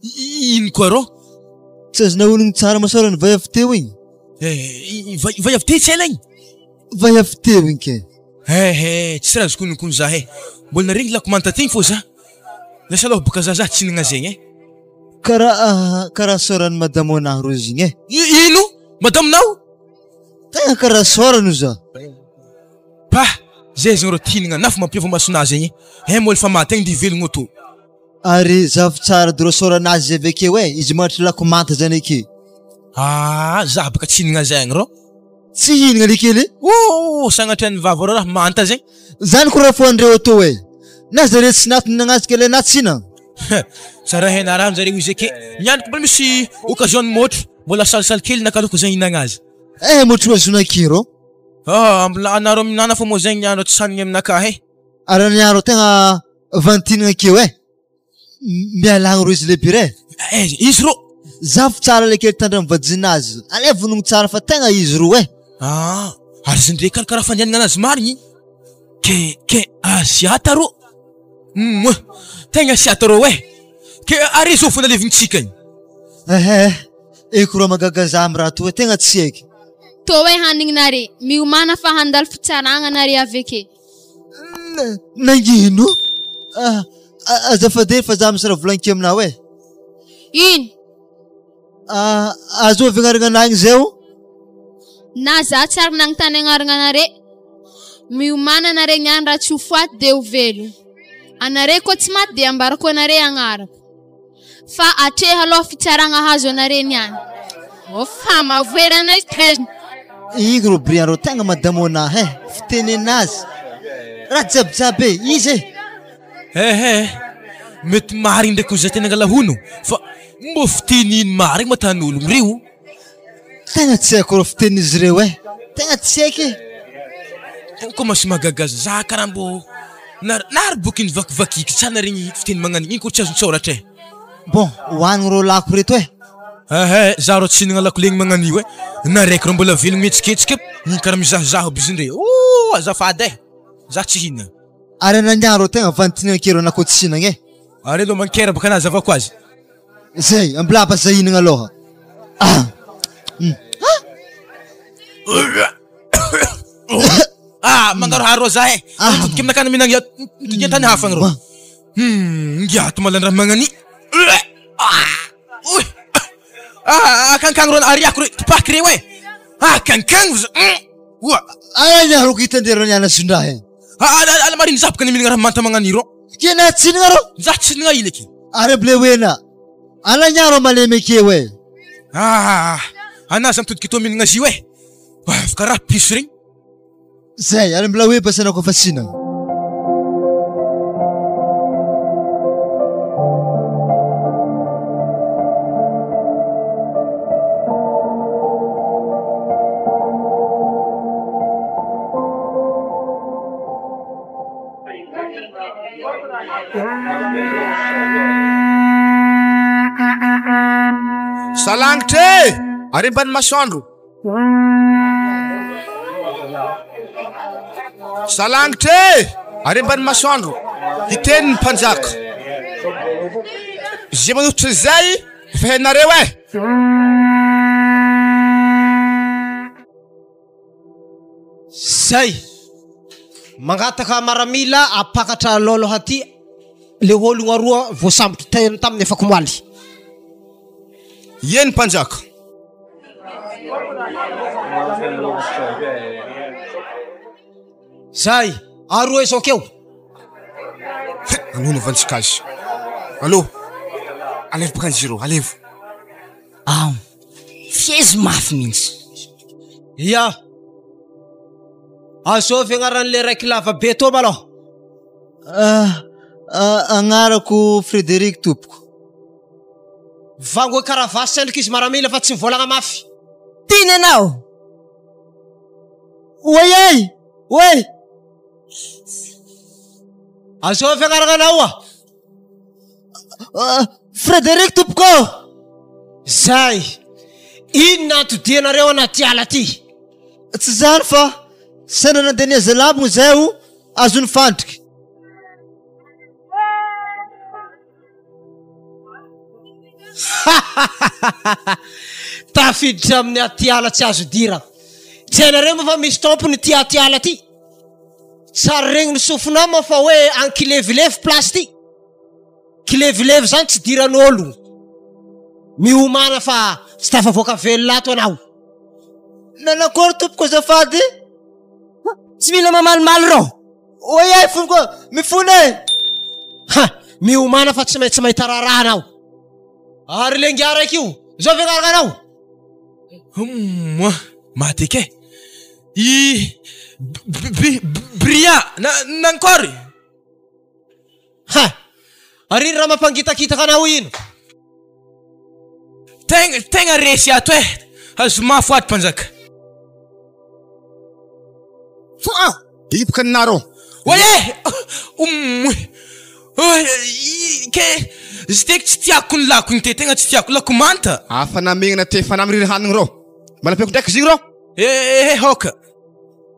Ino koa rô? Tsy azonao onogno tsara masoara ny vay avy teo igny. Eh, vay avy teo tsy ela igny? Vay avy teo igny ke. Ehe, tsy raha azoko onogno kony za e. Mbola naregny lako manta ty igny fô za. Lasa aloha boka za za tsy hinagna zegny e. Karaha karaha sôran'i madamo anahy rozy igny e. Ino? Madamonao? Tegna karaha sôrany oza. Pah! Zay zegny rô tianagna nafo mampiova masonazy igny e. Mbola fa maty agny de velogno tô. Ary zavo tsara de rô sôranazy zay avekeo e, izy mahatry lako manta zany ake. Ah! Za baka tsy hihinagna zegny rô. Tsy hihinagna le kely e? Oh! Sagnatria ny vava rô raha manta zegny. Zany ko raha fohandreo atao e. Na zare tsy naty nagnazy kely na tsy hinagna. Tsara hena rano zareo izy ake. Niany ko mbola misy occasion ny môtro, mbola salisaly kely nakaloko zay hihinagna azy. Eh môtro azona aky rô. Ah! Mbola anareo mihinana fô moa zegny niany tsy sanigny aminakahy e. Ary niaro tegna vantinina akeo e. Mialagna ro izy lehibe re. Eh, izy ro. Zafy tsara le kely tandra mivajinazy. Alaivo vonogno tsara fa tegna izy ro e. Ah, ary izy ndre karakara fandehanana anazy marigny. Ke ke asiata ro. Mouah, tegna asiata ro e. Ke ary izy io fona levintsika igny. Ehe, eko ro magaga za amy raha toa tegna tsy haiky. Tô hoe hanigny nare, miomàna fa handalo fitsaragna nare aveke. Nagnino? Azafady fa za misy raha volagniko aminao e. Ino? Azovy agnarana anah igny zay o? Na za tsy ary nagnontany agnarana anare. Miomàna anare niany raha tsy ho faty de ho velogno. Anare koa tsy maty de ambarako anare agnarako. Fa atreha aloha fitsaragna hazo anare niany. Oh fa mavoerana izy. Igny ro Brian ro tegna madamo anah e, fitenenazy. Raha jiabijiaby e, izy e. Ehe, mety marigny ndraiky ozy tena angala hono fa mbô fiteniny marigny ma tan'ologno reo. Tegna tsy haiko rô fitenin'izy ireo e, tegna tsy haiko e. Tegna koa mahagaga za karaha mbô nary boky nivakivakiky tsy naregny fiteny magnano igny koa tsy azon-tsôratra e. Bon, hoanigny rô lako reto e. Ehe, za rô tsy hihinagna lako legny magnano io e, na raiky rô mbola velogno mihetsiketsika igny karaha mizahozaho aby izy ndre, oh azafady e, za tsy hihinagna. Ary ananiah rô tegna vantinina kely rô na koa tsy hihinagna e. Ary aloha mankera baka nazavako azy. Zay, ambilaba zay hihinagna aloha. Ah. Ah, mangaroharo za e. Mitodika aminakany mihinagna mitodika tany hafa agny rô. Ngiato malandraha magnani. Ah, oy. Ah, akankagny rô ariako reo, tipaky reo e. Ah, akankagny za. Oa. Ay, rô hitandreo niana zondraha e. Ah, ala mariny za baka mihinagna raha manta magnani rô. Kena tsy hihinagna rô? Za tsy hihinagna ila ke. Ary blewena. Ala niaro malemy akeo e. Ah, anazy mitodika tô mihinagna azy io e. Ah, karaha piso regny. Zay, ary mbola hoe basana koa fa tsy hihinagna. Salangitra e! Ary ambany masoandro. Salangitra e! Ary ambany masoandro. Hiteny ny mpanjaka. Izay manohitra izay efa hainareo e! Zay! Mangataka maramila ampakatra lôlôha aty le ôlogno aroa voasambotry teny taminy afakomaly. Ieny mpanjaka. Zay! Aroa izao keo. Alô novantsika azy. Alô! Alevo baka ny zero, alevo. Ao! Fiezo mafy mihitsy. Ia! Azovy agnaran'le raiky lava be tô malôha? Ah, agnarako Frédéric tompoko. Vangoa karavasy endriky izy maramila fa tsy mivolagna mafy. Tiany anao! Oay ay! Oay! Azovy agnaragnanao oa! Frédéric tompoko ô! Zay! Inona antodianareo anaty ala aty? Tsy zany fa sendra nandeha nihaza lambo zay o azon'ny fandriky. Tafiditra amin'ny aty ala tsy azo idirana. Tsy hainareo moa fa misy tompony ity aty ala ity. Tsary regny ny sofinao moa fa hoe ankilevilevy place ty. Kilevilevy zany tsy idiran'olo. Miomàna fa tsy tafavoaka velona ato anao. Nanakory tompoko azafady? Tsy mila mamalimaly rô. Oay ay foniko mifona e! Ha! Miomàna fa tsy maintsy mahita raharaha anao. Ary le ingahy raiky io, zao ve ngaraka anao? Humm maty eky e! I B-B-Bria na nankôry? Ha! Ary ino raha mampangitakitaka anao ino? Tegna tegna resy ato e! Azo mafy ato mpanjaka. Fa hipoka ny naro. Oye! Humm Ke izy ty tsy tiako ny lako igny ty, tegna tsy tiako, lako manta. Afa namegnana te fa namiriry hanigny rô. Mba nampiako ndraiky izy igny rô. Eh eh aoka.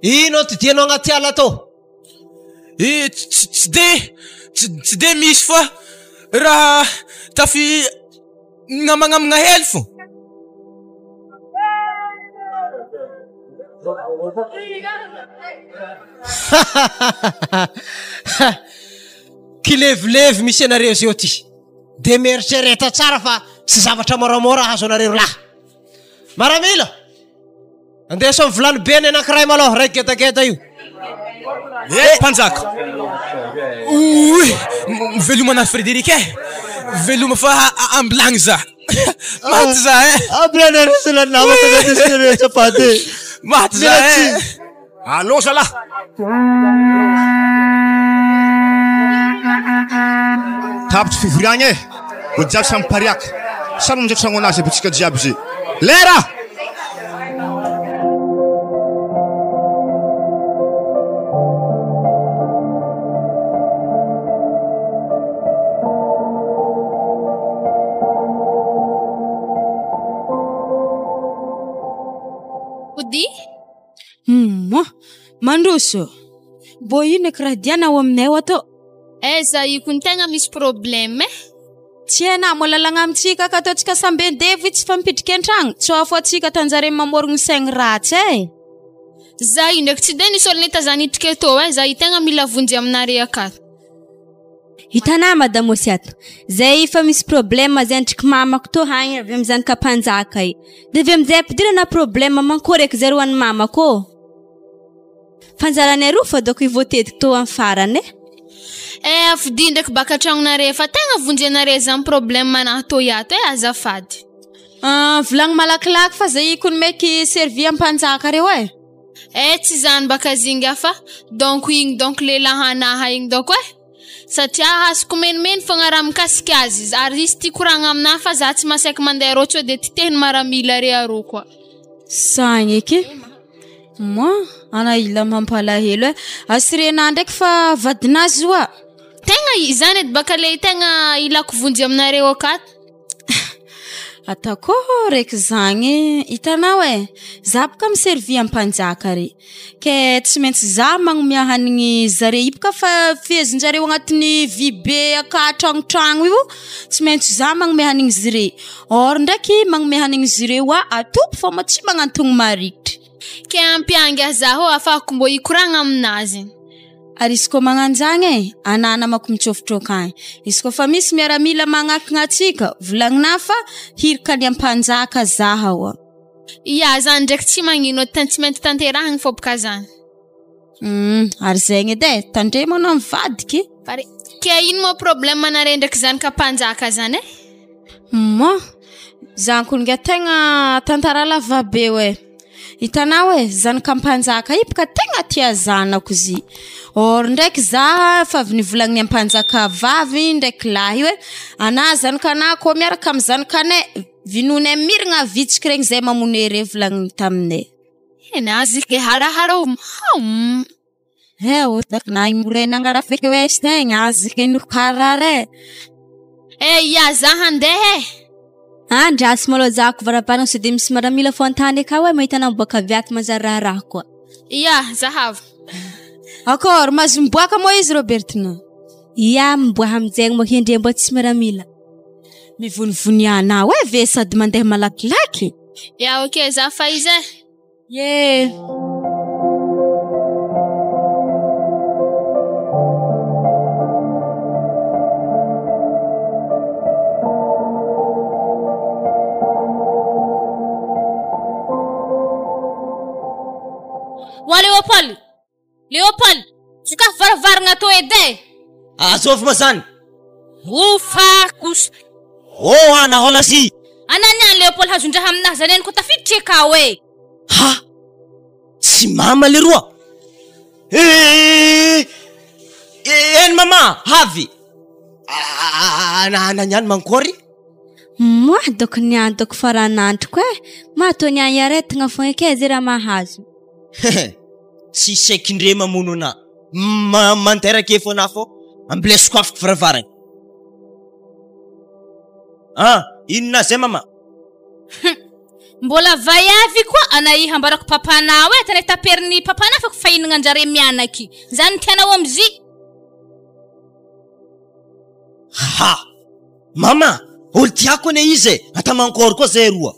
Ino antidianao agnaty ala atao? Eh tsy tsy de tsy de misy fa raha tafy gnamagnamagna hely fô. Kilevilevy misy anareo zeo ty. De mieritrereta tsara fa tsy zavatra moramora ahazo anareo lahy. Maramila! Andeso amin'ny vilany be ny anankiray malôha, raiky gedageda io. Eh, mpanjaka! Oy! Veloma anazy Frédéric eh! Veloma fa ambilagny za! Maty za eh! Ambilagny arosona namako za ty sy rehetra fady. Maty za eh! Allo zalahy! Tapitry fivoriagna e! Olo jiaby samy mipariaka, samy mamonjy tragnonazy aby tsika jiaby ze. Lera! Ody? Humm! Mandroso! Mbô ino eky raha diana ao aminay ao atô? Aiza io kony tegna misy problème eh! Tsy hainà moa lalagna amintsika ka ataontsika samby andevo io tsy fampidriky an-tragno, tsy ao fô antsika tanjare mamorogno saigny ratsy eh! Za io ndraiky tsy de nisy olo nitazan'itrika etô eh, za io tegna mila vonjy aminare akato. Hitanà madame Osiato, zay efa misy problème zay ndriky mamako tô hagny avy amy zanaka mpanjaka i, de avy amizay ampidirana problème mankôry eky zareo any mamako ô? Fanjaranay roa fa dôko hivoatetiky tô amy farany e. Eh afidia ndraiky baka antragnonare fa tegna vonjenare zany problème anahy tô iato eh azafady. Ah, volagno malakilaky fa zay kony meky servi ampanjaka reo eh. Eh tsy zany baka zinga fa donc igny donc lehilahy anaha igny donc eh! Satria azoko menimeny fogna raha mikasika azy ary izy tia koragna aminahy fa za tsy masaiky mandeha rô tsô de titehiny maramila re arô koa. Sagny eky. Moi, ana ila mampalahelo eh. Assurena ndraiky fa vadinazy oa. Tegna izany edy baka le tegna ilako vonjy aminareo akato. Ataoko raiky zagny, hitanao e, za boka mi-servir ampanjaka re, ke tsy maintsy za magnomia hanigny zare io boka fa fehezinjareo agnatin'ny vy be aka tragnotragno io, tsy maintsy za magnome hanigny zire, or ndraiky magnome hanigny zire hoa atoko fa ma tsy magnantogno marikitry. Ke ampiangy ahy zaho afahako mbô hikoragna aminazy. Ary izy koa magnanjagny e, anah namako mitsôfotrôka agny, izy koa fa misy miaramila magnakigna antsika, volagnina fa hirika any ampanjaka zaha oa. Ia, zany ndraiky tsy magnino, tsy maintsy tanterahigny fô boka zany. Hum, ary zegny edy e, tandremo anao mivadiky. Pare. Ke ino moa problème nare ndraiky zanaka mpanjaka zany e? Moa, zany koa ngiahy tegna tantara lava be oe. Hitanao e, zanaka mpanjaka io boka tegna tia zanako izy. Or ndraiky za fa avy nivolagniny ampanjaka vavy ndraiky lahy io hoe anà zanakanà kô miaraka amy zanakanay, vinonay miragna vitsiky regny zay mamono ere volagniny taminay. Eh ia za handeha e. Andraso malôha zahako varavarana sao de misy maramila fô an-tany akao e mahita anao miboaka avy ato manjary raharaha koa. Ia, zahavo. Akôry, mahazo miboaka moa izy Robertina? Ia, miboaha aminjegny moa kendreo mbô tsisy maramila. Mivonivony anao e ve sady mandeha malakilaky? Ia ok, za fa izy e. Ye. Wa Léopold! Léopold! Sokafy varavaragna atao edy e! Azovy moa zany? Ofa kosa! Oh ana hola si! Ana niany Léopold hazon-draha aminahy zany any ko tafiditra akao e! Ha! Tsy mama leroa! Eh! Eny mama, havy! Ana niany mankory? Moa doko niany doko faran'androko e! Maha tô niany aretigna fogna eke zay raha mahazo. Tsy saiky ndre mamono anah. Ma manteraka efo anah fô ambila sokafiko varavarana. Ah, inona zay mama? Mbola vaiavy koa ana i hambarako papanao e, tany taperin'ny papanao fa fahinagna anjare mianaky. Zany tianao amzy. Ha! Mama, olo tiako anie izy e, atamankory koa zay roa.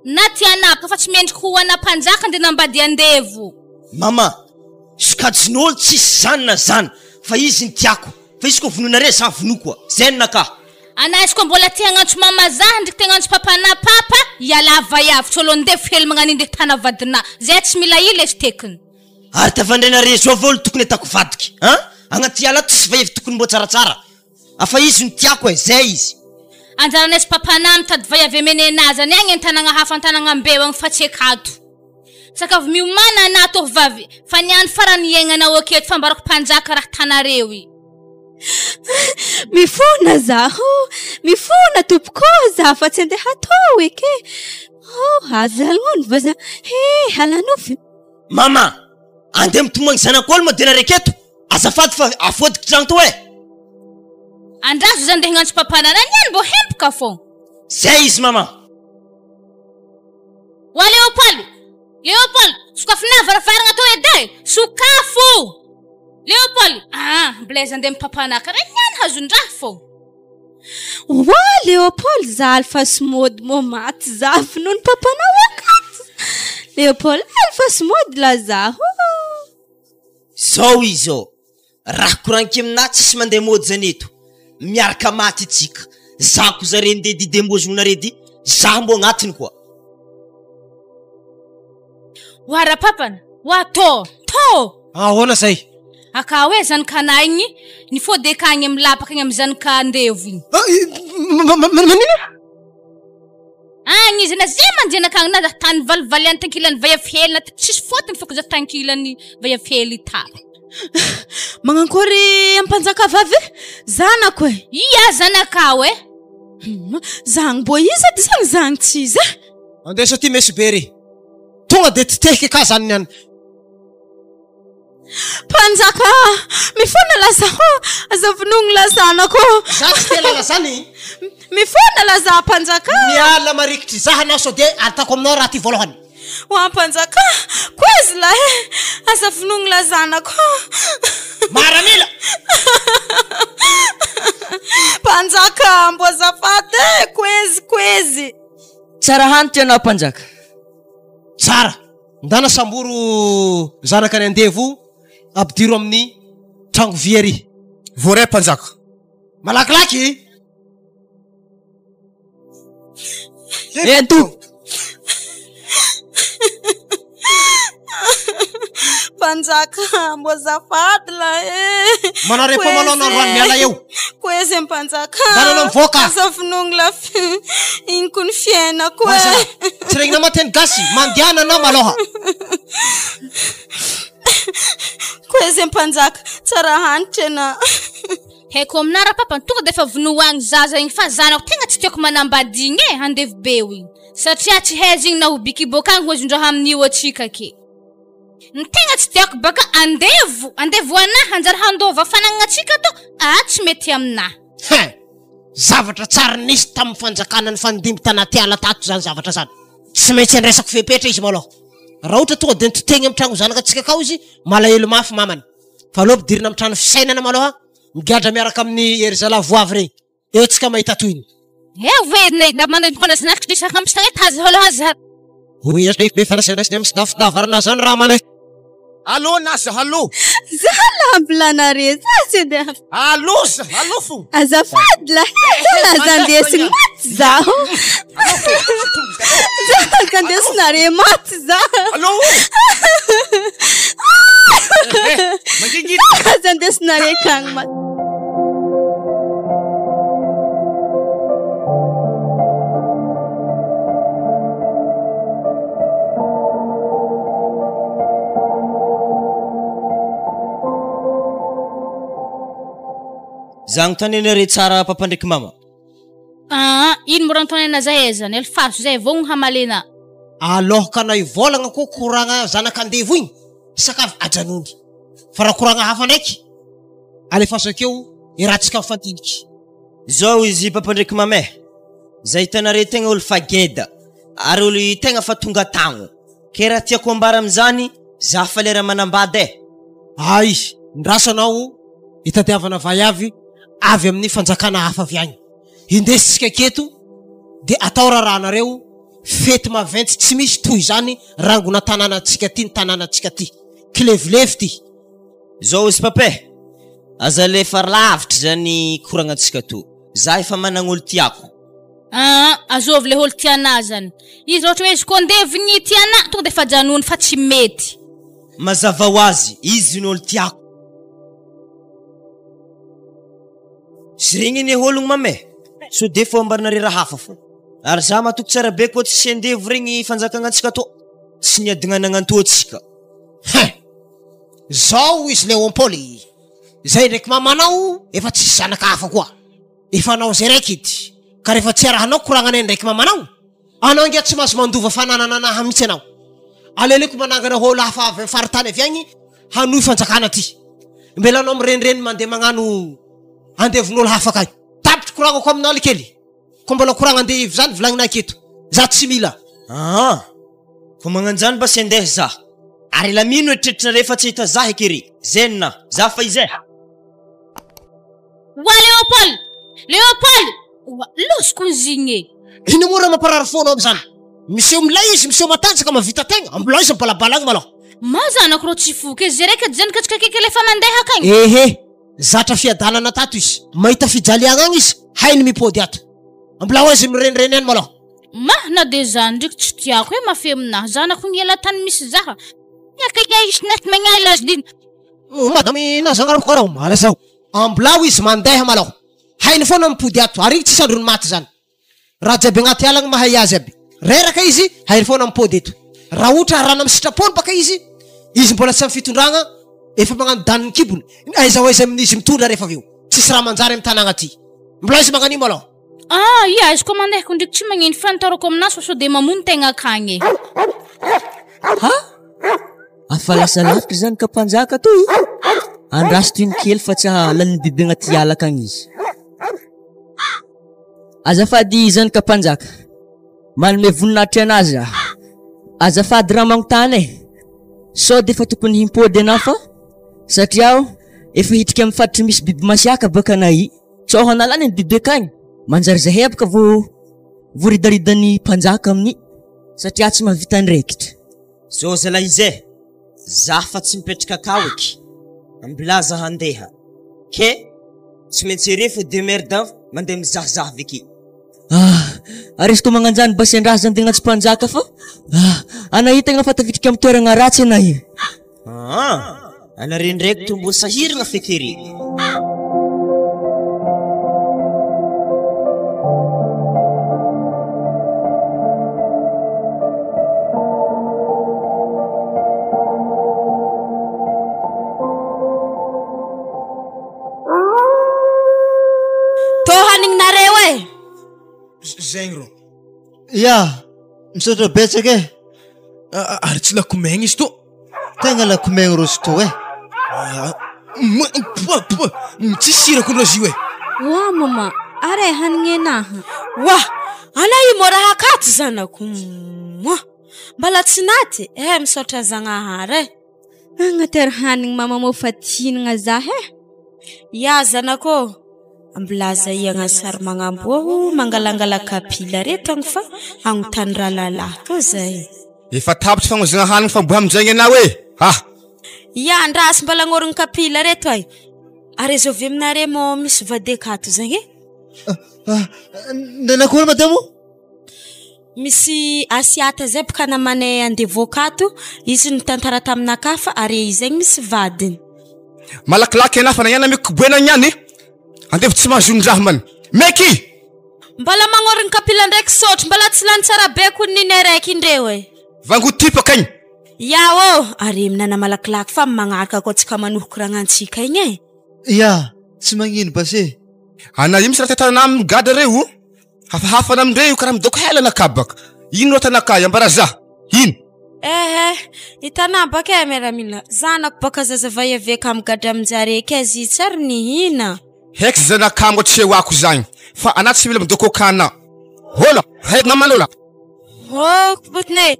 Na tianako fa tsy mendriky ho ana mpanjaka nde nambady andevo. Mama, sokajin'olo tsisy zany na zany fa izy ny tiako, fa izy koa vonoinare za vonoko a, zay ny nakahy. Ana izy koa mbola te hagnantso mama za ndriky te hagnantso papana papa, ialà vaiavy tsy olo andevo hely magnano iny ndeha tana vadina, zay tsy mila ila izy tekiny. Ary tafandrenare zao va olo tokony atako vadiky an? Agnaty ala ato tsisy vaiavy tokony mbô tsaratsara. Afa izy no tiako e, zay izy. Anjaranay sy papanah mitady vaiavy amenena zany agny antanagna hafa antanagna mbeo agny fa tsy akato. Sakafo miomana anah tovovavy fa ny andro farany iaignanao aketo fa ambarako mpanjaka raha tanareo i. Mifona zaho, mifona tompoko za fa tsy andeha hatao eky e. Oh, aza alony va za, he halanofy. Mama, andeha mitomagny zanak'olo moa de nareo aketo? Azafady fa afodiko tragno to e. Andraso za ndeha hagnantso papanah na niany mbô hempoka fô. Zay izy mama. Wa Léopold! Léopold! Sokafinà varavaragna atao edy e! Sokafo! Léopold! Ah, Blaise andeha amy papanah karaha niany hazon-draha fô. Wa Léopold za alfa sy mody mô maty za finoan'ny papanao akato. Léopold alfa sy mody la zaho. Zao izy ô, raha koragniko aminah tsisy mandeha mody zany eto, miaraka maty itsika, za ko zare ndeha didem-bozonare dy, za mbô agnatiny koa. Wa rapapana, wa tô, tô! Ahoana zay? Akao e zanak'anah igny, nifody akagny amy lapaka igny amy zanaka andevo igny. Manino? Agny izy na zay manjenaka agny na za tany valivaliany tankilany vaiavy hely na tsisy fotony foko za tankilany vaiavy hely ta. Magnankory ampanjaka vavy zanako e. Ia zanakao e. Zagny mbô iza edy zany zagny tsy iza. Andeso aty mesobe ry. Tonga de titehiky ka zany niany. Mpanjaka, mifona laza ô, aza vonoigny la zanako ô. Za tsy te lala zany. Mifona laza mpanjaka. Miala marikitry za anao sao de ataoko aminao raha ty voalohany. Oa mpanjaka, koizy lahy e, aza vonoigny la zanako ô. Maramila. Mpanjaka, mbô azafady e, koizy koizy. Tsara hanitra ianao mpanjaka. Tsara. Ndana samboro zanaka ny andevo ampidiro amin'ny trango vy ery. Voaray mpanjaka. Malakilaky. Ento. Mpanjaka, mbô azafady lahy e. Manare fo malao anao androany, miala eo. Koa Mpanjaka. Ndana anao mivoaka. Aza vonoigny la igny ko ny fiainako e. Mazana, tsy regninao ma teny gasy, mandehana anao malôha. Koa Mpanjaka, tsara hanitra anà. Haiko aminà rapapa, tonga de efa vonoa agny zaza igny fa zanako tegna tsy tiako manambady igny e, andevo be igny. Satria tsy haiza igny na ho biky boaka agny hoazon-draha amin'io atsika ke. Ny tegna tsy tiako baka andevo, andevo anah hanjary handova fanagnantsika to, ah tsy mety aminah. Hein! Zavatra tsary nisy tamin'ny fanjakana nifandimby tanaty ala tato zany zavatra zany. Tsy maintsy andraisako fepetra izy malôha. Raha ohatra tonga de nitotegny amin'ny tragno zanakatsika akao izy, malahelo mafy mamany. Fa aleo ampidirina amin'ny trano fisainana malôha, migadra miaraka amin'ny ery zalahy voavy regny. Eo tsika mahita tohiny. Allô Nasa, allô. Za lahy mbola za tsy andeha. Allô za, allô fo. Azafady lahy, laza andesigny maty zaho. Za ka andesinare maty za. Allô. Aza andesinare akagny maty. Za agnontany anare tsara papa ndraiky mama. Aa, ino mo raha anontaniana zay zany? Alifaso zay vao gny hamalena. Alôhaka anao hivôlagna koa koragna zanak'andevo igny, sakafo ajanony. Fa raha koragna hafa ndraiky, alefaso akeo iarahantsika mifampidiniky. Zao izy papa ndraiky mama e, za hitanare tegna olo fa geda, ary olo tegna fa tonga tagno. Ke raha tiako ambara amizany, za fa lera manambady e. Ay, ndraso anao hitadiavana vaiavy avy amin'ny fanjakana hafa avy agny. Indesintsika aketo de atao raharahanareo fety maventy tsy misy toy izany rangona tanànantsika ty ny tanànantsika ty. Kilevilevy ty. Zao izy papa e, aza alefa lavitra zany koragnantsika to, za efa managn'olo tiako. Aa, azovy le olo tianà zany. Izy raha ohatra hoe izy koa andevo ny tianà, tonga de efa ajanony fa tsy mety. Mazava ho azy, izy no olo tiako. Tsy regny anie ologno mama e, sao de fô ambaranareo raha hafa fô. Ary za matoky tsara be koa tsy andevo regny fanjakagnantsika tô, tsy niadigna nagnantoa antsika. Hein! Zao izy Léon-Paul, zay ndraiky mamanao efa tsisy zanaka hafa koa. Efa anao zay raiky ity, ka rehefa tsy arahanao koragnanay ndraiky mamanao, anao ange tsy mahazo mandova fananana anaha mihitsy anao. Aleoleko manangana olo hafa avy am faritany avy agny hanohy fanjakana aty. Mbela anao mirenireny mandeha magnano andevon'olo hafa akagny. Tapitry koragnako aminao likely. Ko mbola koragna andeha zany volagnina aketo. Za tsy mila. Aa! Ko magnanjany mba sy andeha za. Ary la mino eritreritrinareo fa tsy hahita za eky ry. Zen, za fa izay. Oa Léopold! Léopold! Oa, losiko izy igny e! Ino moa raha mamparary fo anao amizany? Miseho milay izy, miseho matanjaka, mahavita tegna, ambilao izy mibalabala agny malôha. Ma zanako rô tsy foky e, zay raiky zany ka tsy kaikaiky alefa mandeha akagny. Ehe, zatra fiadanana tato izy, mahita fijaliagna agny izy, hainy mipody ato. Ambilao izy mirenireny any malôha. Ma, na de zany ndreky tsy tiako e, mafy aminahy, zanako igny ela tany misy zaha. Ambilao izy mandeha malôha. Hainy foana mipody ato, ary igny tsisy androny maty zany. Raha jiaby agnaty ala agny mahay azy aby. Reraka izy, hainy foana mipody eto. Raha ohatra arahana amin'ny sitrapony baka izy, izy mbola tsy amin'ny fitondragna, efa magnano danin'ny kibony, aiza ho aiza amin'izy mitondra rehefa avy eo. Tsisy raha manjary amin'ny tanàgna aty. Mbola izy magnan'io malôha. Ah, ia, izy koa mandeha ko ndreky tsy magnino fa ny taroko aminazy fa sao de mamono tegna akagny e. Ha? Afa lasa lavitra zany ka mpanjaka toy. Andraso toy ny kely fa tsy hahalany ny biby agnaty ala akagny izy. Azafady zany ka mpanjaka. Manome voninahitra anazy aho. Azafady raha magnontany e. Sao de efa tokony himpody anao fa satria aho efa hitrika amin'ny faritry misy biby masiaka baka anay. Sao hanalany ny biby akagny. Manjary zahay aby ka vo voaridaridan'ny mpanjaka amin'ny satria tsy mahavita andraikitra. Zao zalahy izy e, za fa tsy mipetraka akao eky, ambilaza handeha, ke tsy maintsy ery fa demerde mandeha mizahazaha avy aky. Ah, ary izy koa magnanjany mba sendra azy andeha agnatso mpanjaka fa ah, anah io tegna fa tafitrika amy toeragna ratsy anah io. Aa, anare ndraiky tô mbô sahiragna feky ery. Tô haninareo e! Zegny rô. Ya, misaotra betsaka e. Ary tsy lakomegna izy tô. Tegna lakomegna rô izy tô e. Poa poa, tsisy sira kony rô izy io e. Oa mama, ary e hanigny enaha. Oa, ana io mora hakato zanako. Moa, mbala tsy naty eh, misaotra Zagnahary e. Agnatery hanigny mama mô fa tihinagna zah e. Ya zanako ô, ambilaza iagna sary magnamboa o mangalangala kapila reto agny fa agnontany rahalalahy tô zay. Efa tapitra fagnozagna hanigny fa mbola aminjegny anao e! Ah! Ya andraso mbala agnôrigny kapila reto ay. Ary azovy aminare mô misy vady akato zegny e? Nanakory madamo? Misy Asiata zay boka namanay andevo akato, izy nitantara taminakahy fa are izy zegny misy vadiny. Malakilaky anah fa nagnano ameko koboena niany e! Andevo tsy mahazo ondraha man! Meky! Mbola magnôrigny kapila ndraiky sôtro, mbola tsy lany tsara be kony ninay raiky indreo e! Vango tipaka igny! Ya ô! Are minana malakilaky fa magnaraka koa tsika manohy koragnantsika igny e! Ya! Tsy magnino basy e! Ana io misy raha tantarana aminy gadra reo o! Hafahafa ana amindreo io karaha midoko hela anakabaka. Ino ro atanakahy ambaraza? Ino? Eh eh, hitanà baka eh miaramila, zanako baka zazavay avy akamo gadra aminjare kay zy tsy ary nihina. Heky zanakamo tsy eo ako zagny fa anà tsy mila midoko kana. Hola, he namalola. Oh, botne.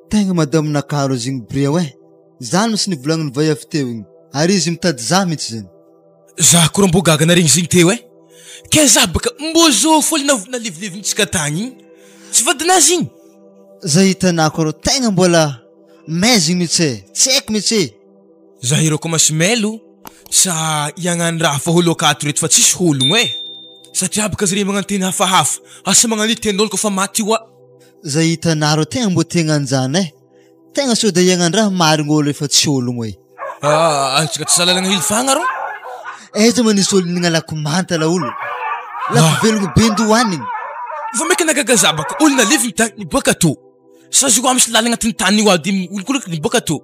Tegna madame nakaro zegny bria eh. Zany misy nivolagnin'ny vaiavy teo igny ary izy mitady za mihitsy zany. Za koa mbô gaga naregny zegny teo eh! Ke za baka mbô zô fô le nalevilevintsika tagny igny, tsy vadinazy igny? Za hitanako rô tegna mbola maizigny mitsy e, tsy haiko mitsy e! Za ireo koa masimelo sa hiagnano raha fa olo akato reto fa tsisy ologno eh! Satria baka zare magnano teny hafahafa, asa magnano io tenin'olo koa fa maty io a! Za hitanareo tegna mbô tegna anjana eh! Tegna sao de iaignandraha marigny olo efa tsy ologno e. Ah, antsika tsy zalalagna hilifagna rô. Aiza ma nisy olo nihinagna lako manta laolo? Lako velogno be ndohanigny. Vao maika nagaga za baka olo nalevigny tany niboaka tô. Sa izy io misy lalagna agnatin'ny tany io ady olokoloky niboaka tô.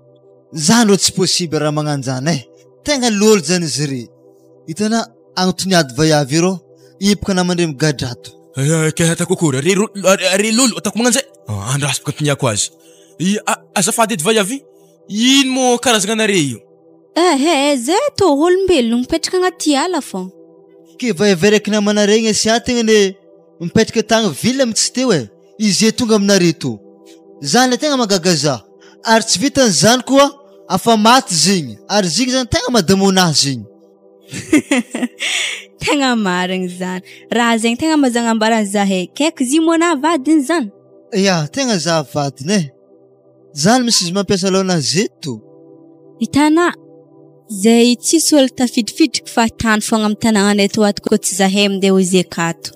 Zany rô tsy possible raha magnanjany e. Tegna lôlo zany izy re. Hitanà agnontoniady vaiavy io rô, hipoka namandre migadra ato. Ke ataoko akory? Are ro are lolo ataoko magnano zay? Andraso baka antoniako azy. I azafady edy vaiavy, ino moa karazagna anare io? Ehe, zay tô olombelogno mipetraka agnaty ala fô. Ke vaiavy araiky namanare igny asia tegna anie mipetraka tagny ville mitsy teo e, izy tonga aminare tô. Zany le tegna mahagaga za. Ary tsy vitan'izany koa afa maty zegny, ary zegny zany tegna mahadamôna zegny. Tegna marigny zany. Raha zegny tegna mazagnambara zahay. Kaiky izy io moa na vadiny zany? Ya, tegna za vadiny e. Zany misy izy mampiasa laona zeto. Hitanà, zay tsisy olo tafidifidriky fahatany fogna amy tanàgnanay tô ato koa tsy zahay mindeha ho izy akato.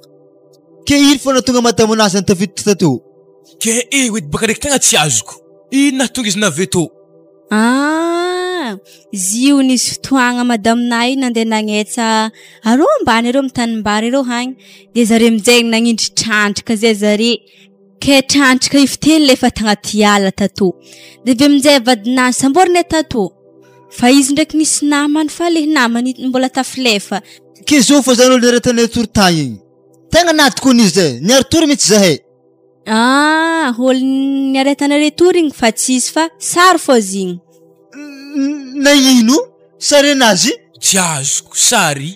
Ke ino fô nahatonga madamo anazy nitafiditra tato? Ke eo edy baka raiky tegna tsy azoko. Ino nahatonga izy navy eto? Ah! Izy io nisy fotoagna madaminah io nandeha nagnetsa arô ambany arô amy tanimbary arô hagny, de zare aminjay nagnindry trandraka zay zare, ke trandraka io fiteny lefa tagnaty ala tato, de avy eo aminjay vadinahy samborinay tato, fa izy ndraiky nisy namany fa le namany io mbola tafilefa. Ke zao fa zany olo niaretanay tory tagny igny, tegna natokony izy zay, niari-tory mihitsy zahay. Ah, olo niaretanareo tory igny fa tsisy fa sary fô izy igny. Na ino? Sary anazy? Tsy azoko, sary?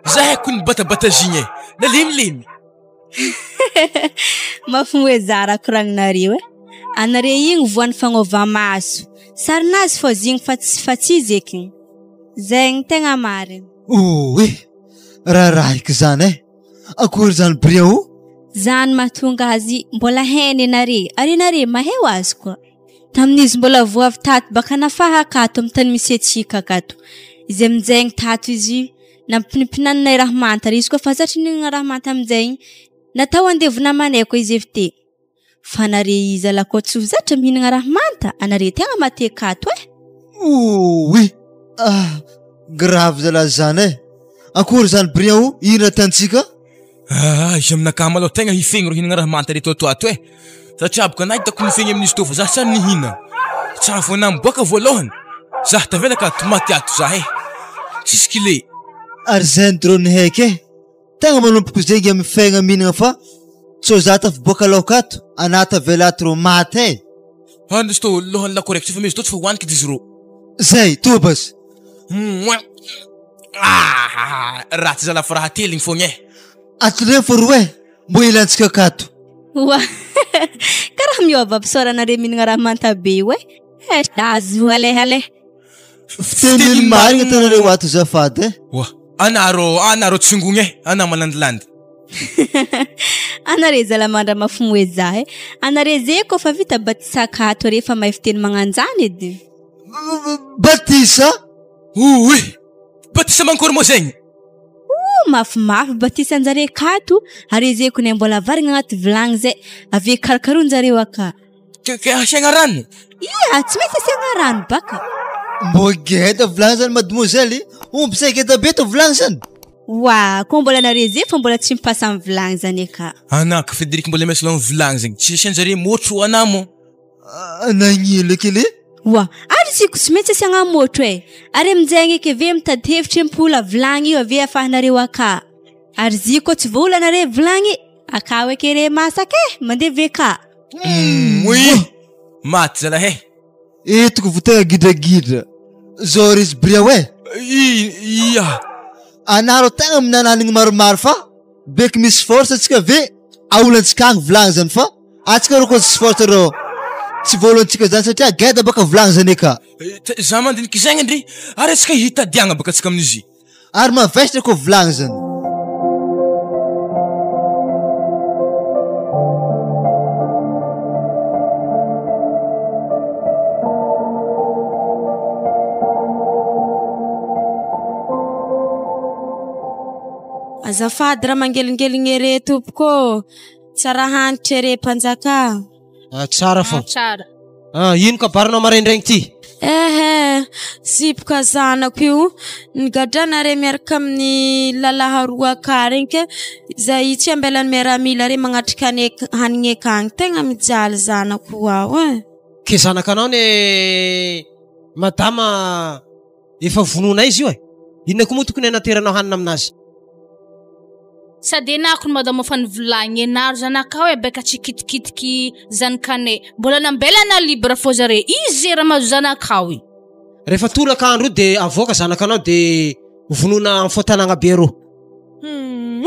Zahay ko nibatabata zigny e, nalemilemy. Mampimoe zara koragninareo e. Anare igny voan'ny fagnova maso. Sarinazy fô izy igny fa tsy fa tsy izy eky. Zegny tegna marigny. Oe! Raharahiko zany e! Akory zany bria o? Zany mahatonga azy mbola hainy anare, ary anare mahay ho azy koa. Tamin'izy mbola vao avy tato baka nafaha akato amin'ny tany misy antsika akato. Izy amin'izay tato izy nampinimpinaninay raha manta ary izy koa fa zatra nihinana raha manta amin'izay natao andevo namanay koa izy avy te. Fa anare iza la koa tsy ho zatra mihinana raha manta, anare tegna mate akato e. Ouii! Ah! Grave zalahy zany eh! Akory zany Brian o, ino raha tiantsika? Ah, izy aminakahy malôha tegna hifegny rô hihinagna raha manta reto ato ato eh! Satria boka anah hitako mifegny amin'izy tô fa zah tsy ary nihina. Tsara vao anah miboaka voalôhany, zah tavela ka tomaty ato zah eh! Tsisy kile. Ary zay ny drone heky eh! Tegna manomboko zegny amy fiaigna mihinagna fa sao za tafiboaka laoka ato, anah tavela ato rô maty eh! An izy tô lôhan'ny lako raiky tsy fa misy tô tsy fa hoaniky edy izy rô. Zay, tobas. Mouin! Ah! Ratsy zalahy fa raha ateligny fogna eh! Atoleo fa roe mbo ilantsika akato. Oa! Karaha miôva fisaorana re mihinagna raha manta be io eh! Eh, azo alehaleha. Fiteniny marigna tanareo ato zafady eh. Oa! Anarô, anarô tsingogny eh! Anà malandilandy. Anare zala mandra-mafomoe za eh! Anare ze kôfa vita batisa akato are fa mahay fiteny magnanjany edy. Batisa? Ouii! Batisa mankory moa zegny? Ooh mafimafy batisan-jare akato ary ze kone mbola avarigna agnaty vilagny zay avy karakaroin-jareo aka. Ke ke asiagna rano? Ia, tsy maintsy asiagna rano baka. Mbô geda vilagny zany mademoiselle, omby say geda be tô vilagny zany. Oa, kô mbola nare ze fa mbola tsy mipasa amy vilagny zany aka. Anaka Frederic mbola miasa amy vilagny zegny, tsy asian-jare môtro anà mô. Nagnino eky le? Oa, ary izy ko tsy maintsy asiagna môtro e! Ary aminjegny eky ave mitady hevitry ampola vilagny io ave afahanareo aka. Ary izy koa tsy voaola nare vilagny, akao eky re masaka e! Mandeha VK. Moi! Maty zalahy e! Eto ko vo tegna gidragidra. Zao ry izy bria oe. Ia! Anareo tegna minananigny maromaro fa beky misy force antsika ve aolantsika agny vilagny zany fa Atsika rô koa tsy forte rô tsy voalohantsika zany satria geda baka volagny zany eka. Za mandiniky zegny ndry ary atsika hitadiagna baka atsika amin'izy. Ary mavesatra koa volagny zany. Azafady raha mangelingeligny ere tompoko ô. Tsara hanitra ere mpanjaka. Ah, tsara fô. Ah, tsara. Ah, ino kabarinao maraindraigny ty? Ehe, zipoka zanako io, nigadrana re miaraka amin'ny lalahy roa aka regny ke zay tsy ambelan'ny miaramila re magnatrika ane- hanigny akagny, tegna mijaly zanako ao e. Ke zanakanao ne madama Efa vonoina izy io e! Inona koa moa tokony hanateranao hanina aminazy? Sady enako ny madama fa nivolagny enaro zanakao e beka tsy kitikitiky zanakanay mbola nambelana libre fô zare izy ze raha mahazo zanakao i. Rehefa toraka andro io de avoaka zanakanao de vonoina am fotanagna be arô. Humm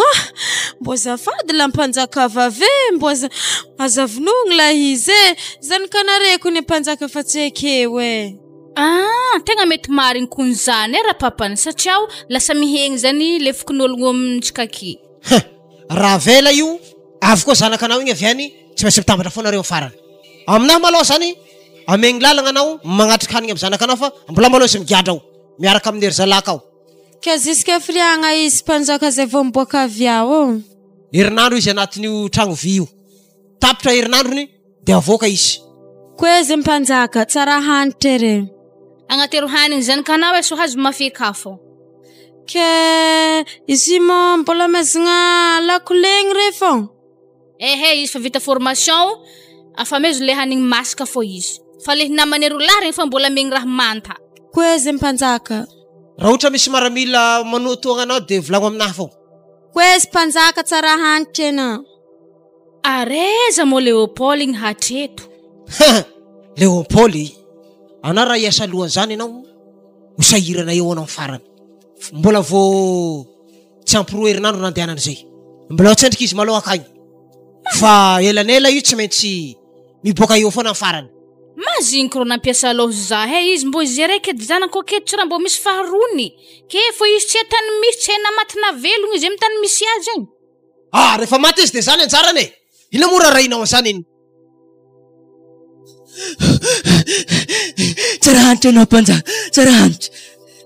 mbô azafady la mpanjaka vavy e mbô aza aza vonoigny la izy e zanakanareo kony mpanjaka fa tsy ekeo e. Ah, tegna mety marigny kony zany e rapapany satria o lasa mihegny zany le fokonologno amintsika aky. Huh! Raha avela io, avy koa zanakanao igny avy any, tsy maintsy mitambatra foana reo farany. Aminahy malôha zany, amegny lalagna anao magnatrika hanigny amy zanakanao fa mbola malôha izy migadra ao, miaraka amin'ny ry zalahy akao. Ka jusqu'à firiagna izy mpanjaka zay vao miboaka avy ao ô? Herinandro izy anatin'io tragno vy io. Tapitra herinandrony dia avoaka izy. Koa izy mpanjaka, tsara hanitra ery. Agnatero hanigny zanakanao e so hazo mafiakafo. Ke izy moa mbola amezagna lakolegny re fô? Ehe izy fa vita formation afamezo le hanigny masaka fô izy. Fa le namany roa lahy regny fa mbola amegny raha manta. Koa izy mpanjaka. Raha ohatra misy maramila manotohagna anao dia volagno aminahy fô. Koa izy mpanjaka tsara hanitra enao. Ary aiza moa Léopold igny hatreto? Léopold e! Anao raha hiasa alohan'izany ianao ho sahirana eo anao farany. Mbola vao tsy ampy roa herinandro nandehanany izay. Mbola ao tsendriky izy maloha akagny. Fa elanela io tsy maintsy miboaka eo foana ny farany. Maziniko rô nampiasa lôha za he izy mbô izy araiky edy zanako aketo tsy raha mbô misy faharony ke fô izy tsy tany misy tsy hay na maty na velogno izy amy tany misy azy agny. Ah, rehefa maty izy dia zany anjarany e! Inona moa rarahinao an'izany iny? Tsara hanitra ianao mpanjaka, tsara hanitra.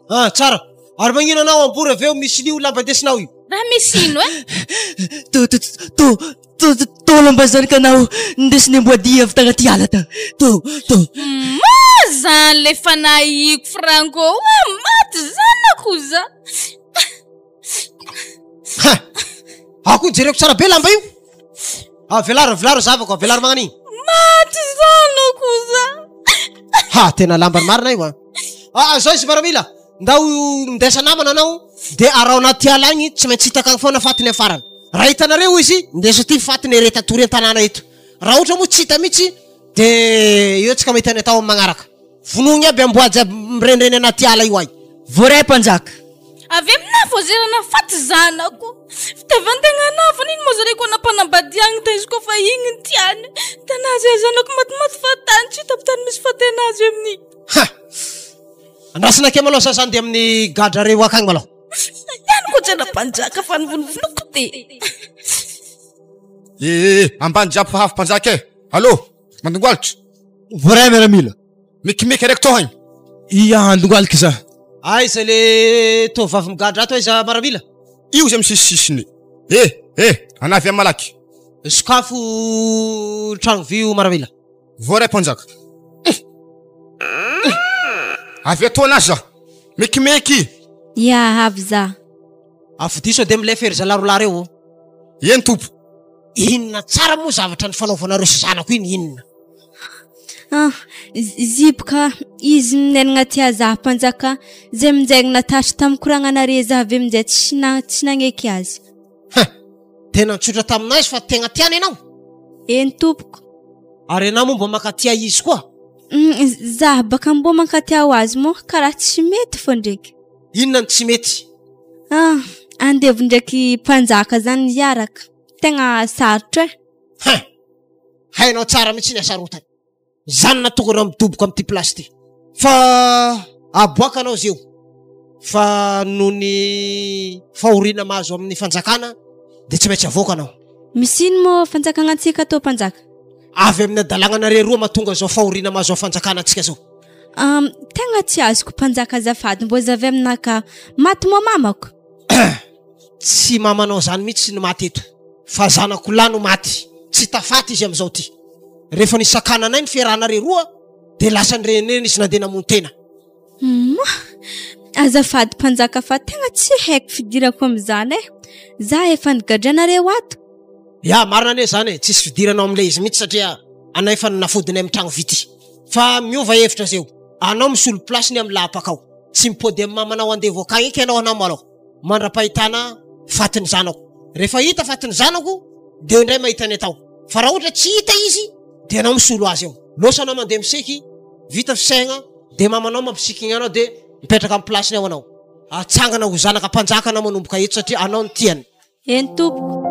Ah, tsara. Ary magnino anao ambory avy eo misy lio lamba indesinao io? Raha misy ino e? To to to to to to lamba zanakanao nindesiny amboadia avy tagnaty ala tagny. To to. Moa zany. zany le fanahiko Franco. Oa maty zanako za. Ha! Ao koa jereko tsara be lamba io. Avelaro, avelaro zavako, avelaro magnano igny. Maty zanako za. Ha, tena lambany marina io a. Ah, zao izy maramila. Ndao mindesa namana anao de araho anaty ala agny tsy maintsy hitako agny foana fatiny afarany. Raha hitanareo izy, ndeso aty fatiny ereto atory an-tanàna eto. Raha ohatra moa tsy hita mihitsy de eo tsika mahita ny atao amin'ny magnaraka. Vonoigny aby amboa jiaby mirenireny anaty ala io ay. Voaray mpanjaka. Avy aminà vao zerana faty zanako. Fitiavan-tegnanà fa nino moa zare koa nampanambadiagny ta izy koa fa igny ny tiany. Tanà zay zanako matimaty fahatany tsy hitako tany misy fatenazy amin'igny. Ha! Andrasana kely malôha za zany de amin'ny gadra reo akagny malôha. Ihany koa jana mpanjaka fa nivonovonoko de. Eh eh, ambany jiaby fa avy mpanjaka e. Allô, mandongoalitra. Voaray miaramila. Mekimeky araiky tô hagny. Ia andongoaliky za. Aiza le tovovavy migadra ato aiza maramila? Io zay misisisisiny. Eh eh, anà avy malaky. Sokafo tragno vy io maramila. Voaray mpanjaka. Avy atoa anà za. Mekimeky. Ia avy za. Afodio sao de milefa ery zalahy rolahy reo ô. Eny tompo. Inona tsara moa zavatra nifanaovanareo sy zanako iny inona? Ah, ziboka izy minenagna tia zah mpanjaka zay minjay natatry tamin'ny koragnanare zah avy aminjay tsy na tsy nagneky azy. Ha! Tena nitsotra taminay izy fa tegna tiany ianao? Eny tompoko. Ary ianao moa mba mankatia izy koa? Mm, zah baka mbô mankatia ho azy moa karaha tsy mety fô ndraiky. Inona no tsy mety? Ah, andevo ndraiky mpanjaka zany hiaraka. Tegna sarotra e. Hein! Hainao tsara mihitsy ny hasarotany. Zany nahatonga anao midoboka amin'ity place ity. Fa aboakanao izy io. Fa noho ny fahoriana mahazo amin'ny fanjakana dia tsy maintsy avoaka anao. Misy ino moa fanjakana antsika atao mpanjaka? Avy amin'ny hadalàgnanareo roa mahatonga izao fahoriana mahazo amin'ny fanjakana antsika izao. Um, tegna tsy azoko mpanjaka azafady mbô zavy aminaka maty moa mamako. Tsy mamanao zany mihitsy no maty eto fa zanako lahy no maty, tsy tafaty izy amin'izao ty. Rehefa nisakananay ny fiarahanareo roa dia lasa nirenireny izy nandeha namono tena. Moa! Azafady mpanjaka fa tegna tsy haiko fidirako amin'izany e. Za efa nigadranareo ato. Ya, marina anie zany e, tsisy fidiranao amin'ilay izy mihitsy satria anay efa nafodinay amin'ny tragno vy ty. Fa miova hevitra zeo, anao misolo place ny amin'ny lahapakao. Tsy mipody amin'ny mamanao andevo akagny eky ianao anao malôha. Mandra-pahitana fatin'ny zanako. Rehefa hita fatin'ny zanako dia eo indray mahita ny atao. Fa raha ohatra tsy hita izy dia anao misolo azy eo. Losa anao mandeha miseky, vita fisaigna dia mamanao mampisikigna anao dia mipetraka amin'ny place-ny ao anao. Atsangana ho zanaka mpanjaka anao manomboka eto satria anao no tiany. Eny tompoko.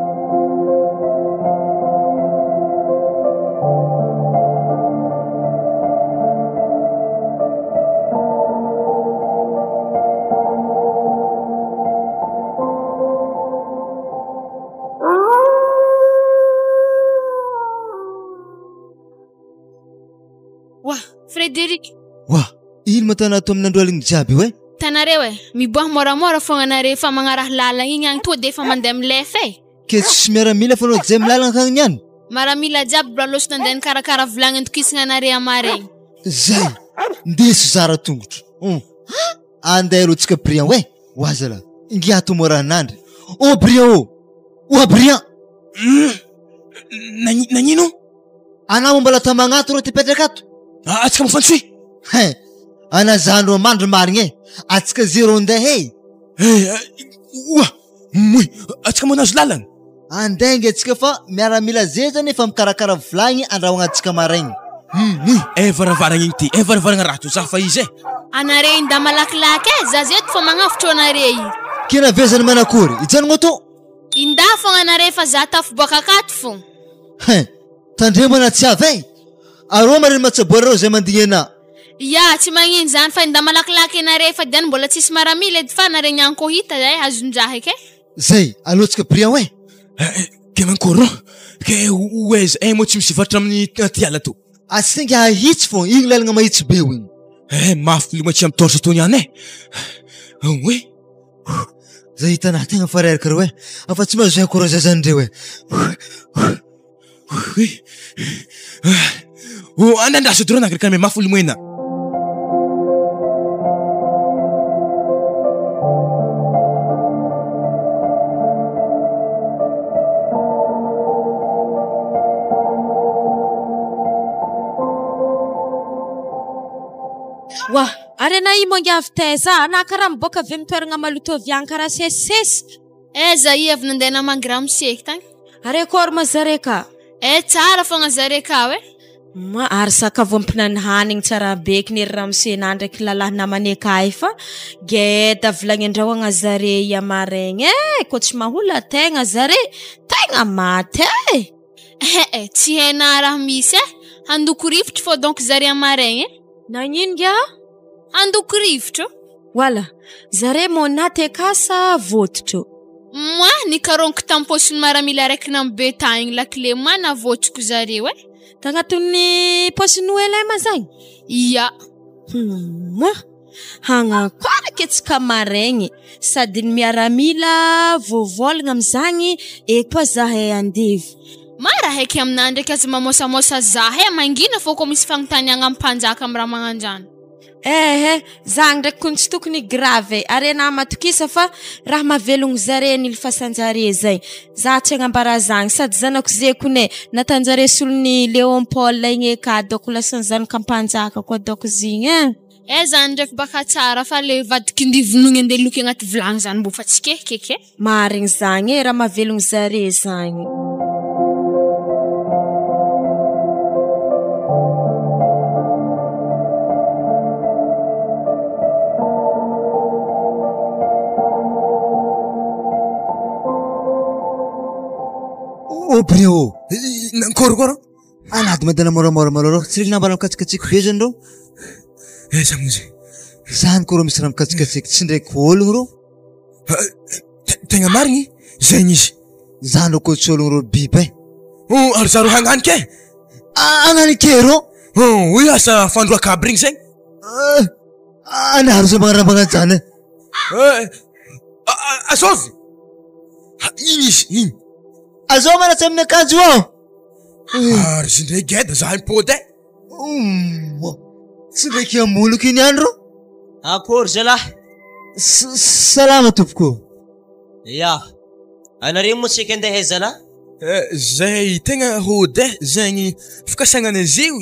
Oa, Frédéric. Oa, ino ma tana ato amin'ny andro aligny jiaby io e? Tanareo e, miboaha moramora fogna anare fa magnaraha lalagna igny agny to de efa mandeha milefa e. Ke tsisy miaramila fa anao jay milalagna akagny niany? Maramila jiaby mbola lôso nandeha nikarakara vilagny andokisagna anare amaregny. Zay, ndeso zara tongotro. Hum. Andeha aloha tsika Brian oe, oa zalahy. Ingiah to mora nandry. Oh Brian ô! Oa Brian! Nagnino? Anao mbola tamagna ato rô ty petraka ato? Ah, atsika mifantsoy. Hein, ana zandro mandry marigny e. Atsika zero ndeha e. Eh, oa, moy, atsika manazo lalagna. Andeha nge atsika fa miaramila zay zany efa mikarakara vilagny andrahoagna atsika maraigny. Hum, moy, eh varavaragna igny ty, eh varavaragna raha to za fa izy e. Anare inda malakilaky e, za zeto fa magnavotro anare i. Kena vezany manakory, ijanogno ato. Inda fogna anare fa za tafiboaka akato fogna. Hein! Tandremo na tsy avy ein! Arô mariny matsaboa reo zay mandigny anà. Ya, tsy magnino zany fa inda malakilaky anare fa diany mbola tsisy maramila edy fa nare niany ko hita zay azon-draha eky e. Zay, aleo tsika Brian oe! Ke mankory rô? Ke ho aiza? Eh, moa tsy misy hivarotra amin'ny aty ala tô. Asinga ahitsy fô, igny lalagna mahitsy be igny. Eh, mafy loma tsy amin'ny torche tô niany e! Oe! Zay hitanà tegna fa reraka reo e! Afa tsy mahazo aiko reo zazan'ireo e! Oh, anandraso dro nagny kame mafy olo moena. Oa, ary anà io moa ange avy taiza? Anà karaha miboaka avy amin'ny toeragna maloto avy agny karaha sesisesy. Aiza i avy nandeha namangy ramose tagny? Ary akôry ma zare ka? Eh tsara fogna zare ka e. Ma ary sakafo ampinany hanigny tsara be kny ry ramose na ndraiky lalahy namany akay fa geda vilagny andrahoagna zare ia maraigny e kô tsy mahola tegna zare tegna maty e. Eh eh tsy hainà raha misy e, handoko rivotro fô donc zare amaraigny e. Nagnino ngia? Handoko rivotro. Wala, zare mô te kasa vôtotro. Moi nikarogniko tam-pôsin'ny maramila araiky nambe tagny lakile moi navôtroko zareo e. Tagnatin'ny pôsin'ny OLM zagny? Ia. Moi, hagnankoaraky antsika maraigny sady ny miaramila voavôlagna amizagny e koa zahay andevo. Ma raha haiky aminah ndraiky aza mamôsamôsa zah e mangina fô kô misy fagnontaniagna amy mpanjaka amy raha magnanjany. Eh eh, zagny ndraiky kony tsy tokony grave e. Ary anah matokisa fa raha mahavelogno zare ny fasanjare zay. Za tsy agnambara zagny sady zanako zay kony e natanjare solon'ny Léon Paul igny eka dôko lasa zanaka mpanjaka koa dôko zigny e. Eh zany ndraiky baka tsara fa le vadiky ndivonogny andeha loky agnaty vilagny zany mbô fa tsy kehikeky e. Marigny zagny e raha mahavelogno zare zagny. Oh Brio! Nankôry koa rô? Anady mandeha moramora malôha rô, tsy regny nambaran'ny mikatsikasiky be zany rô. Aiza amin'izay? Zany koa rô misy raha mikatsikasiky tsy ndraiky ôlogno rô. Tegna marigny, zegny izy. Zany rô koa tsy ôlogno rô biby e. Oh, ary zareo hagnanika e. Hagnanika rô? Oh, io asa fandroaka aby regny zegny. Anaro zay magnano raha magnanjany e. Azôvy? Igny izy, igny. Azao mana tsy amin'ny akanjo io aho. Ary izy ndray geda za impody e. Tsy ndraiky amoloko iny ihany rô. Akory zalahy. Salama tompoko. Ya. Anareo moa tsy eky andeha aiza zalahy? Zay tegna hody e, zegny fikasagnana izy io.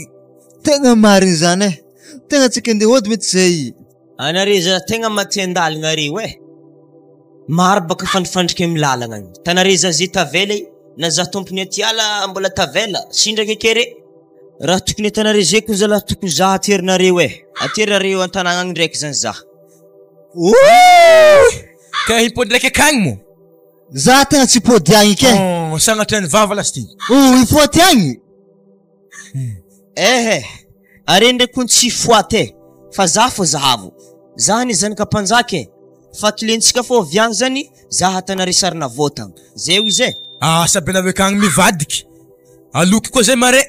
Tegna marigny zany e. Tegna tsika andeha hody mety zay. Anareo zalahy tegna maty an-dalagna reo e. Maro baka fandrifandriky amy lalagna agny. Tanareo za ze tavela i, na za tompony aty ala mbola tavela, sindraky ake re. Raha tokony atanareo zay ko zalahy tokony za aterinareo e. Aterinareo an-tanàgna agny ndraiky zany za. Ooh! Ka hipody ndraiky akagny moa? Za tegna tsy hipody agny ke. Oh, sagnatria ny vava lasy ty. Oh, hipody agny? Ehe, are ndraiky kony tsy foite e, fa za fô zahavo. Za anie zanaka mpanjaka e, fa kilentsika fô avy agny zany, za hatanare sarina vôtagna. Zay ozy e. Asa be nareo akagny mivadiky. Aloky koa zay mare.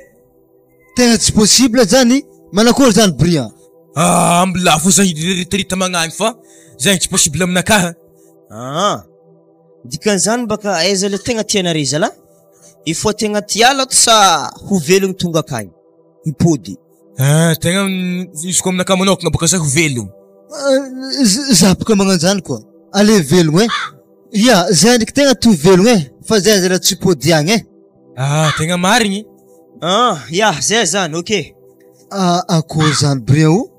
Tegna tsy possible zany, manakory zany Brian? Ah, mbola fo zay ritarita magnagny fa zay tsy possible aminakahy. Aa, dikan'izany baka aiza le tegna tianare zalahy? Hifoha tegna tia ala ato sa ho velogno tonga akagny? Hipody. Ah, tegna izy koa aminakahy manokagna baka zay ho velogno. Za boka magnano zany koa, ale velogno e. Ya, zay ndraiky tegna toy velogno e, fa zay zalahy tsy hipody agny e. Ah, tegna marigny. Ah, ya, zay zany, ok. Ah, akory zany Brian o?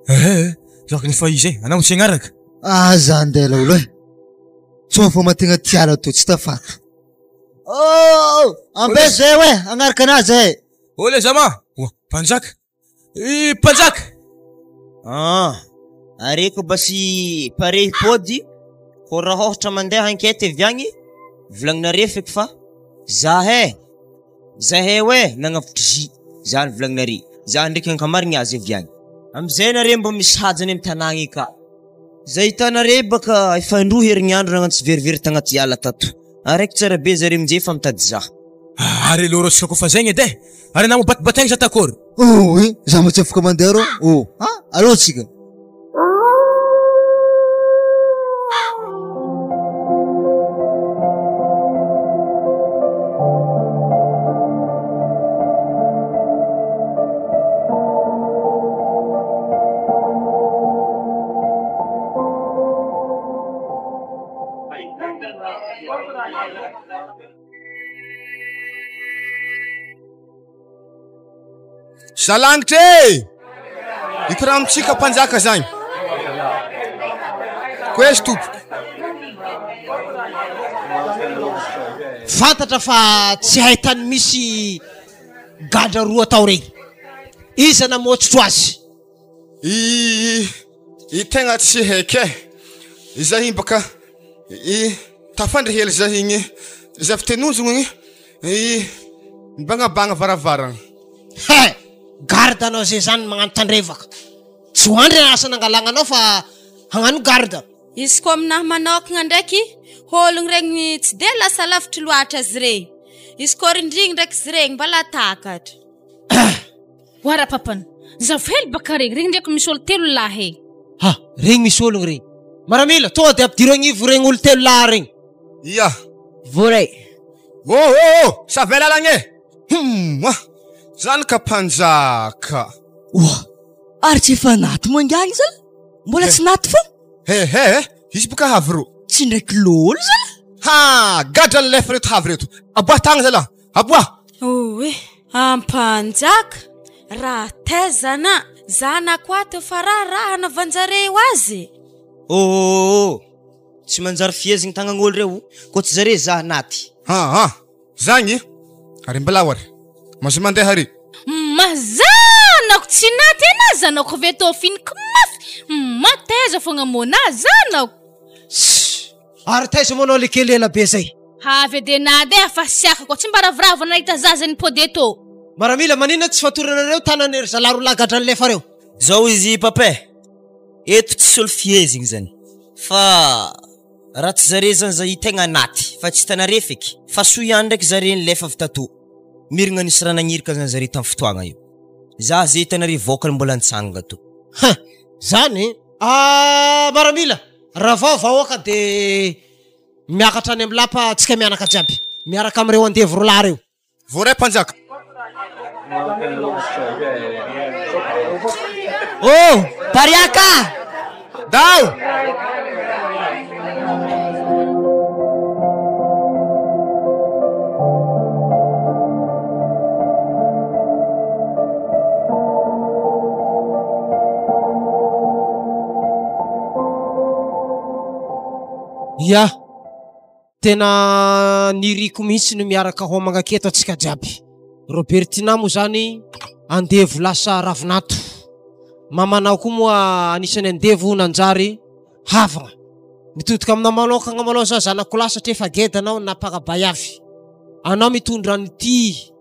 Eh, zako nefa izy e, anao tsy agnaraka. Ah, za andeha laolo e. Tsôa fa mategna tiala tô, tsy tafaty. Oh, ambeso zay oe, agnaraka anazy zay. Oh le zama, oa, mpanjaka. Eh, mpanjaka. Ah, areko basy pare hipody, ko raha ôhatra mandeha enquête avy agny, volagninareo feky fa zahay, zahay oe nagnavotry zy, zany volagninare, za ndraiky ankamarigny azy avy agny. Amizay nareo mba misy hajany amy tanàgna ka. Zay hitanareo baka efa indroa herignandro nagnano tsy verivery tagnaty ala tato. Araiky tsara be zareo aminjay efa mitady za. Ary aleo rô tsika kofa zegny edy e. Ary anao mibatibategna za takôry. Oh eh, za mba tsy afaka mandeha rô. Oh, ah, aleo tsika. Zalangitra e! Ikoraha amintsika mpanjaka zagny. Koesy tompoko. Fantatra fa tsy hay tany misy gadra roa tao regny. Iza namotsotro azy? I i tegna tsy haiky e. Iza igny baka i tafandry hely za igny za avy tenonjogno igny i nibagnabagna varavaragna. He! Garde anao zay zany magnano tandrevaka. Tsy ho andry asa nangalagna anao fa hagnano garde. Izy koa aminahy manokagna ndraiky, ôlogno regny tsy de lasa lavitry loatra izy regny. Izy koa rindrigny ndraiky izy regny mbala takatra. Oa rapapany, zavo hely baka regny, regny ndraiky misy olo telo lahy e. Ha! Regny misy ologno regny. Maramila, tonga de ampidiro agnivo regny olo telo lahy regny. Ia. Voaray. Oh oh oh! Savay lalagna e! Hum! Zany ka mpanjaka. Oa! Ary tsy efa naty moa ingahy igny zala? Mbola tsy naty fô? He he! Izy boka havy ro. Tsy ndraiky lôlo zala? Ha! Gadra ny lefa reto havy reto. Aboahy tagna zala! Aboahy! Oe! Ampanjaka! Raha taizana! Zanako ato fa raha raha anaovanjareo azy! Oh! Tsy manjary fihezigny tagnan'olo reo koa tsy zare za naty. Aa! Zagny! Ary mbalao ary! Mazoa mandeha ary! Ma zanako tsy naty ana zanako ve tô finiko mafy! Ma taiza fogna mô na zanako! Ssss! Ary taiza moa anao le kely ela be zay? Avy de nandeha fa siaka koa tsy mba ravoravo nahita zaza nipody eto. Maramila, maninona tsy fatoranareo tanany ry zalahy roa lahy gadran'ny lefa reo? Zao izy papa e, eto tsisy olo fihezigny zany fa raha tsy zare zany za tegna anaty fa tsy hitanare feky fa soa ihany ndraiky zare nilefa avy tato, mirigna nisy raha nagnirika zany zare tam fotoagna io, za ze hitanare vôkany mbola nitsangana to. Hein! Zany? Ah maramila, ravao vahoaka de miakatra any am lapa tsika mianaka jiaby, miaraka amreo andevo rolahy reo. Voaray mpanjaka. Oh! Pariaka! Dao! Ya! Tena niriko mihitsy ny miaraka homagna aketo antsika jiaby. Robertina moa zany andevo lasa ravinato. Mamanao koa moa anisan'ny andevo nanjary havagna. Mitodika aminao manokagna malôha za zanako lahy satria efa geda anao nampagabay avy. Anao mitondra an'ity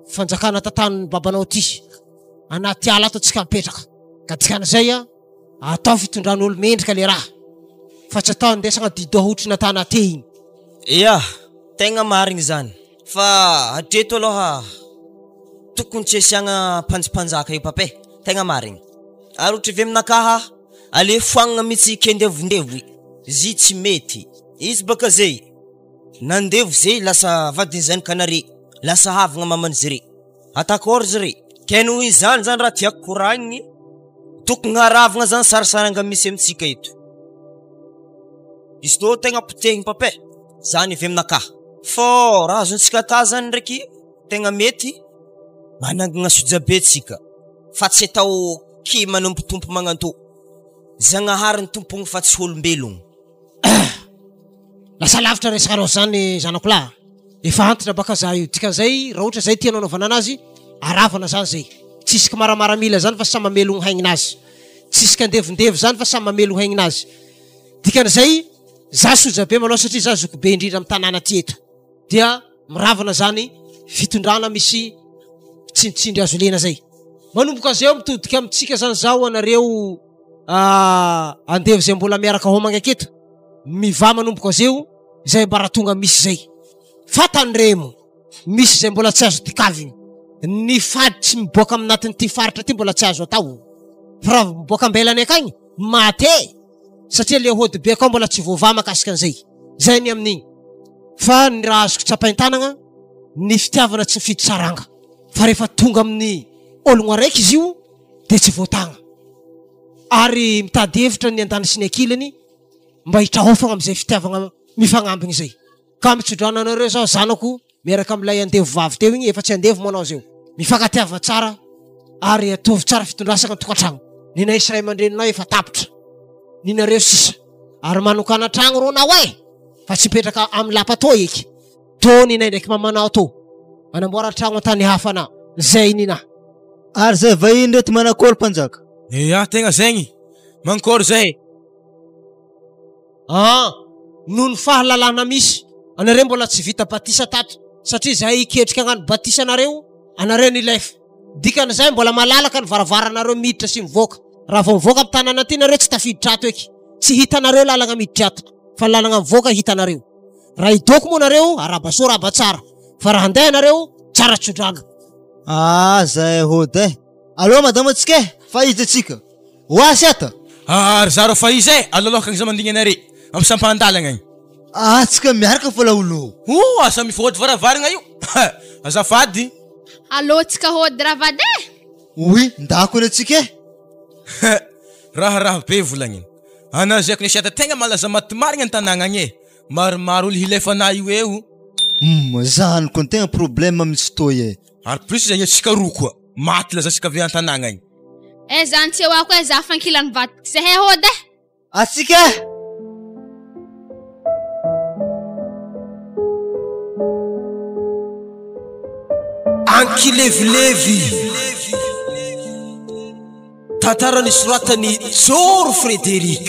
fanjakana tantanin'ny babanao ty. Anaty ala ato antsika mipetraka. Ka dikan'izay a. Atao fitondran'olo mendrika le raha fa tsy atao andesagna didoha ohatry ny atana te igny. Ya, tegna marigny zany, fa hatreto aloha tokony tsy asiagna mpanjimpanjaka io papa e, tegna marigny, ary ohatry avy aminakaha aleo foagnana mitsy kendevondevo izy tsy mety, izy baka zay nandevo zay lasa vadiny zanakanare, lasa havagna maman'izy re. Atakôry izy re. Ke noho izany zany raha tiako koragniny, tokony haravagna zany sarisaranga misy amintsika eto. Izy tô tegna potehigny papa e, zany avy aminakahy. Fô raha azontsika atà zany ndraiky tegna mety, manangana sojabe tsika fa tsy atao ki manompo tompo magnantô. Zagnahary ny tompogny fa tsy olombelogno. Lasa lavitra resakanao zany zanako lahy a! Efa antitra baka za io, dikan'izay raha ohatra zay tianao anaovana anazy aravana zany zay, tsisy kimaramaramila zany fa samy mamelogno haigninazy, tsisy kandevondevo zany fa samy mamelogno haigninazy, dikan'izay za sojabe malôha satria za zokibe indrindra am tanàna ty eto dia miravana zany fitondrana misy tsindritsindry azo lena zay, manomboka zay aho mitodika amintsika zany zaho anareo andevo zay mbola miaraka homagna aketo, mivaha manomboka zeo izay ambaratonga misy zay fa tandremo misy izay mbola tsy azo dikavina ny fady tsy miboaka aminatin'ity faritra ty mbola tsy azo atao fa raha miboaka ambelany akagny mate satria le hody be akao mbola tsy voavaha makasika an'izay zay ny amin'igny fa ny raha azoko tsapain-tanagna ny fitiavana tsy mifidy saranga fa rehefa tonga amin'ny ologno araiky izy io de tsy voatagna ary mitady hevitra ny andany sy ny ankilany mba hitraofagna amizay fitiavagna mifagnambigny zay. Ka mitsodrano anareo zaho zanako miaraka amilay andevo vavy teo igny efa tsy andevo moa anao zeo. Mifankatiava tsara ary ataovy tsara fitondrasagna ny tokantragno. Ninay sy ray aman-dreninao efa tapitra. Ninareo sisa. Ary manokana tragno rô nao e! Fa tsy hipetraka amin'ny lapa tô eky. Tô ninay ndraiky mamanao tô. Manamboara tragno an-tany hafa na. Zay ninah. Ary zay vahiny reto manakôry mpanjaka? Eah tegna zegny. Mankôry zay. Aa noho ny fahalalana misy, anareo mbola tsy vita batisa tato satria zahay hiketrika hagnano batisa anareo, anareo nilefa. Dikan'izay mbola malalaka ny varavaranareo miditra sy mivoaka. Raha vao mivoaka amin'ny tanàna aty nareo tsy tafiditra ato eky. Tsy hitanareo lalagna miditra ato fa ny lalagna mivoaka hitanareo. Raha hidoko moa nareo arahaba soa arahaba tsara fa raha handeha nareo tsara tsodrano. Aa zay hody eh. Aleo madama antsika eh fa iza tsika. Ho asy ata. Aa ry zaro fa iza eh alaloha kagny za mandigny anare am sampan-dalagna agny. Aa tsika miaraka fa laolo. Ho asa mifôdy varavaragna io azafady. Alô tsika hody ravady eh. Oui ndako anie tsika eh. Raharaha be volagniny. Ana zay ko nisy ata tegna malaza maty marigna an-tanagna agny eh. Maromaro olo hilefa anah io eo. Humm zany ko ny tegna problème mitsy toy eh. Ary plus zegny antsika roa koa maty laza antsika avy an-tanagna agny. Eh zany tsy eo ako eh za fa ankilany vadiko zahay hody eh. Atsika eh! Ankilevilevy. Tantara nosoratan'i Joro Frédéric.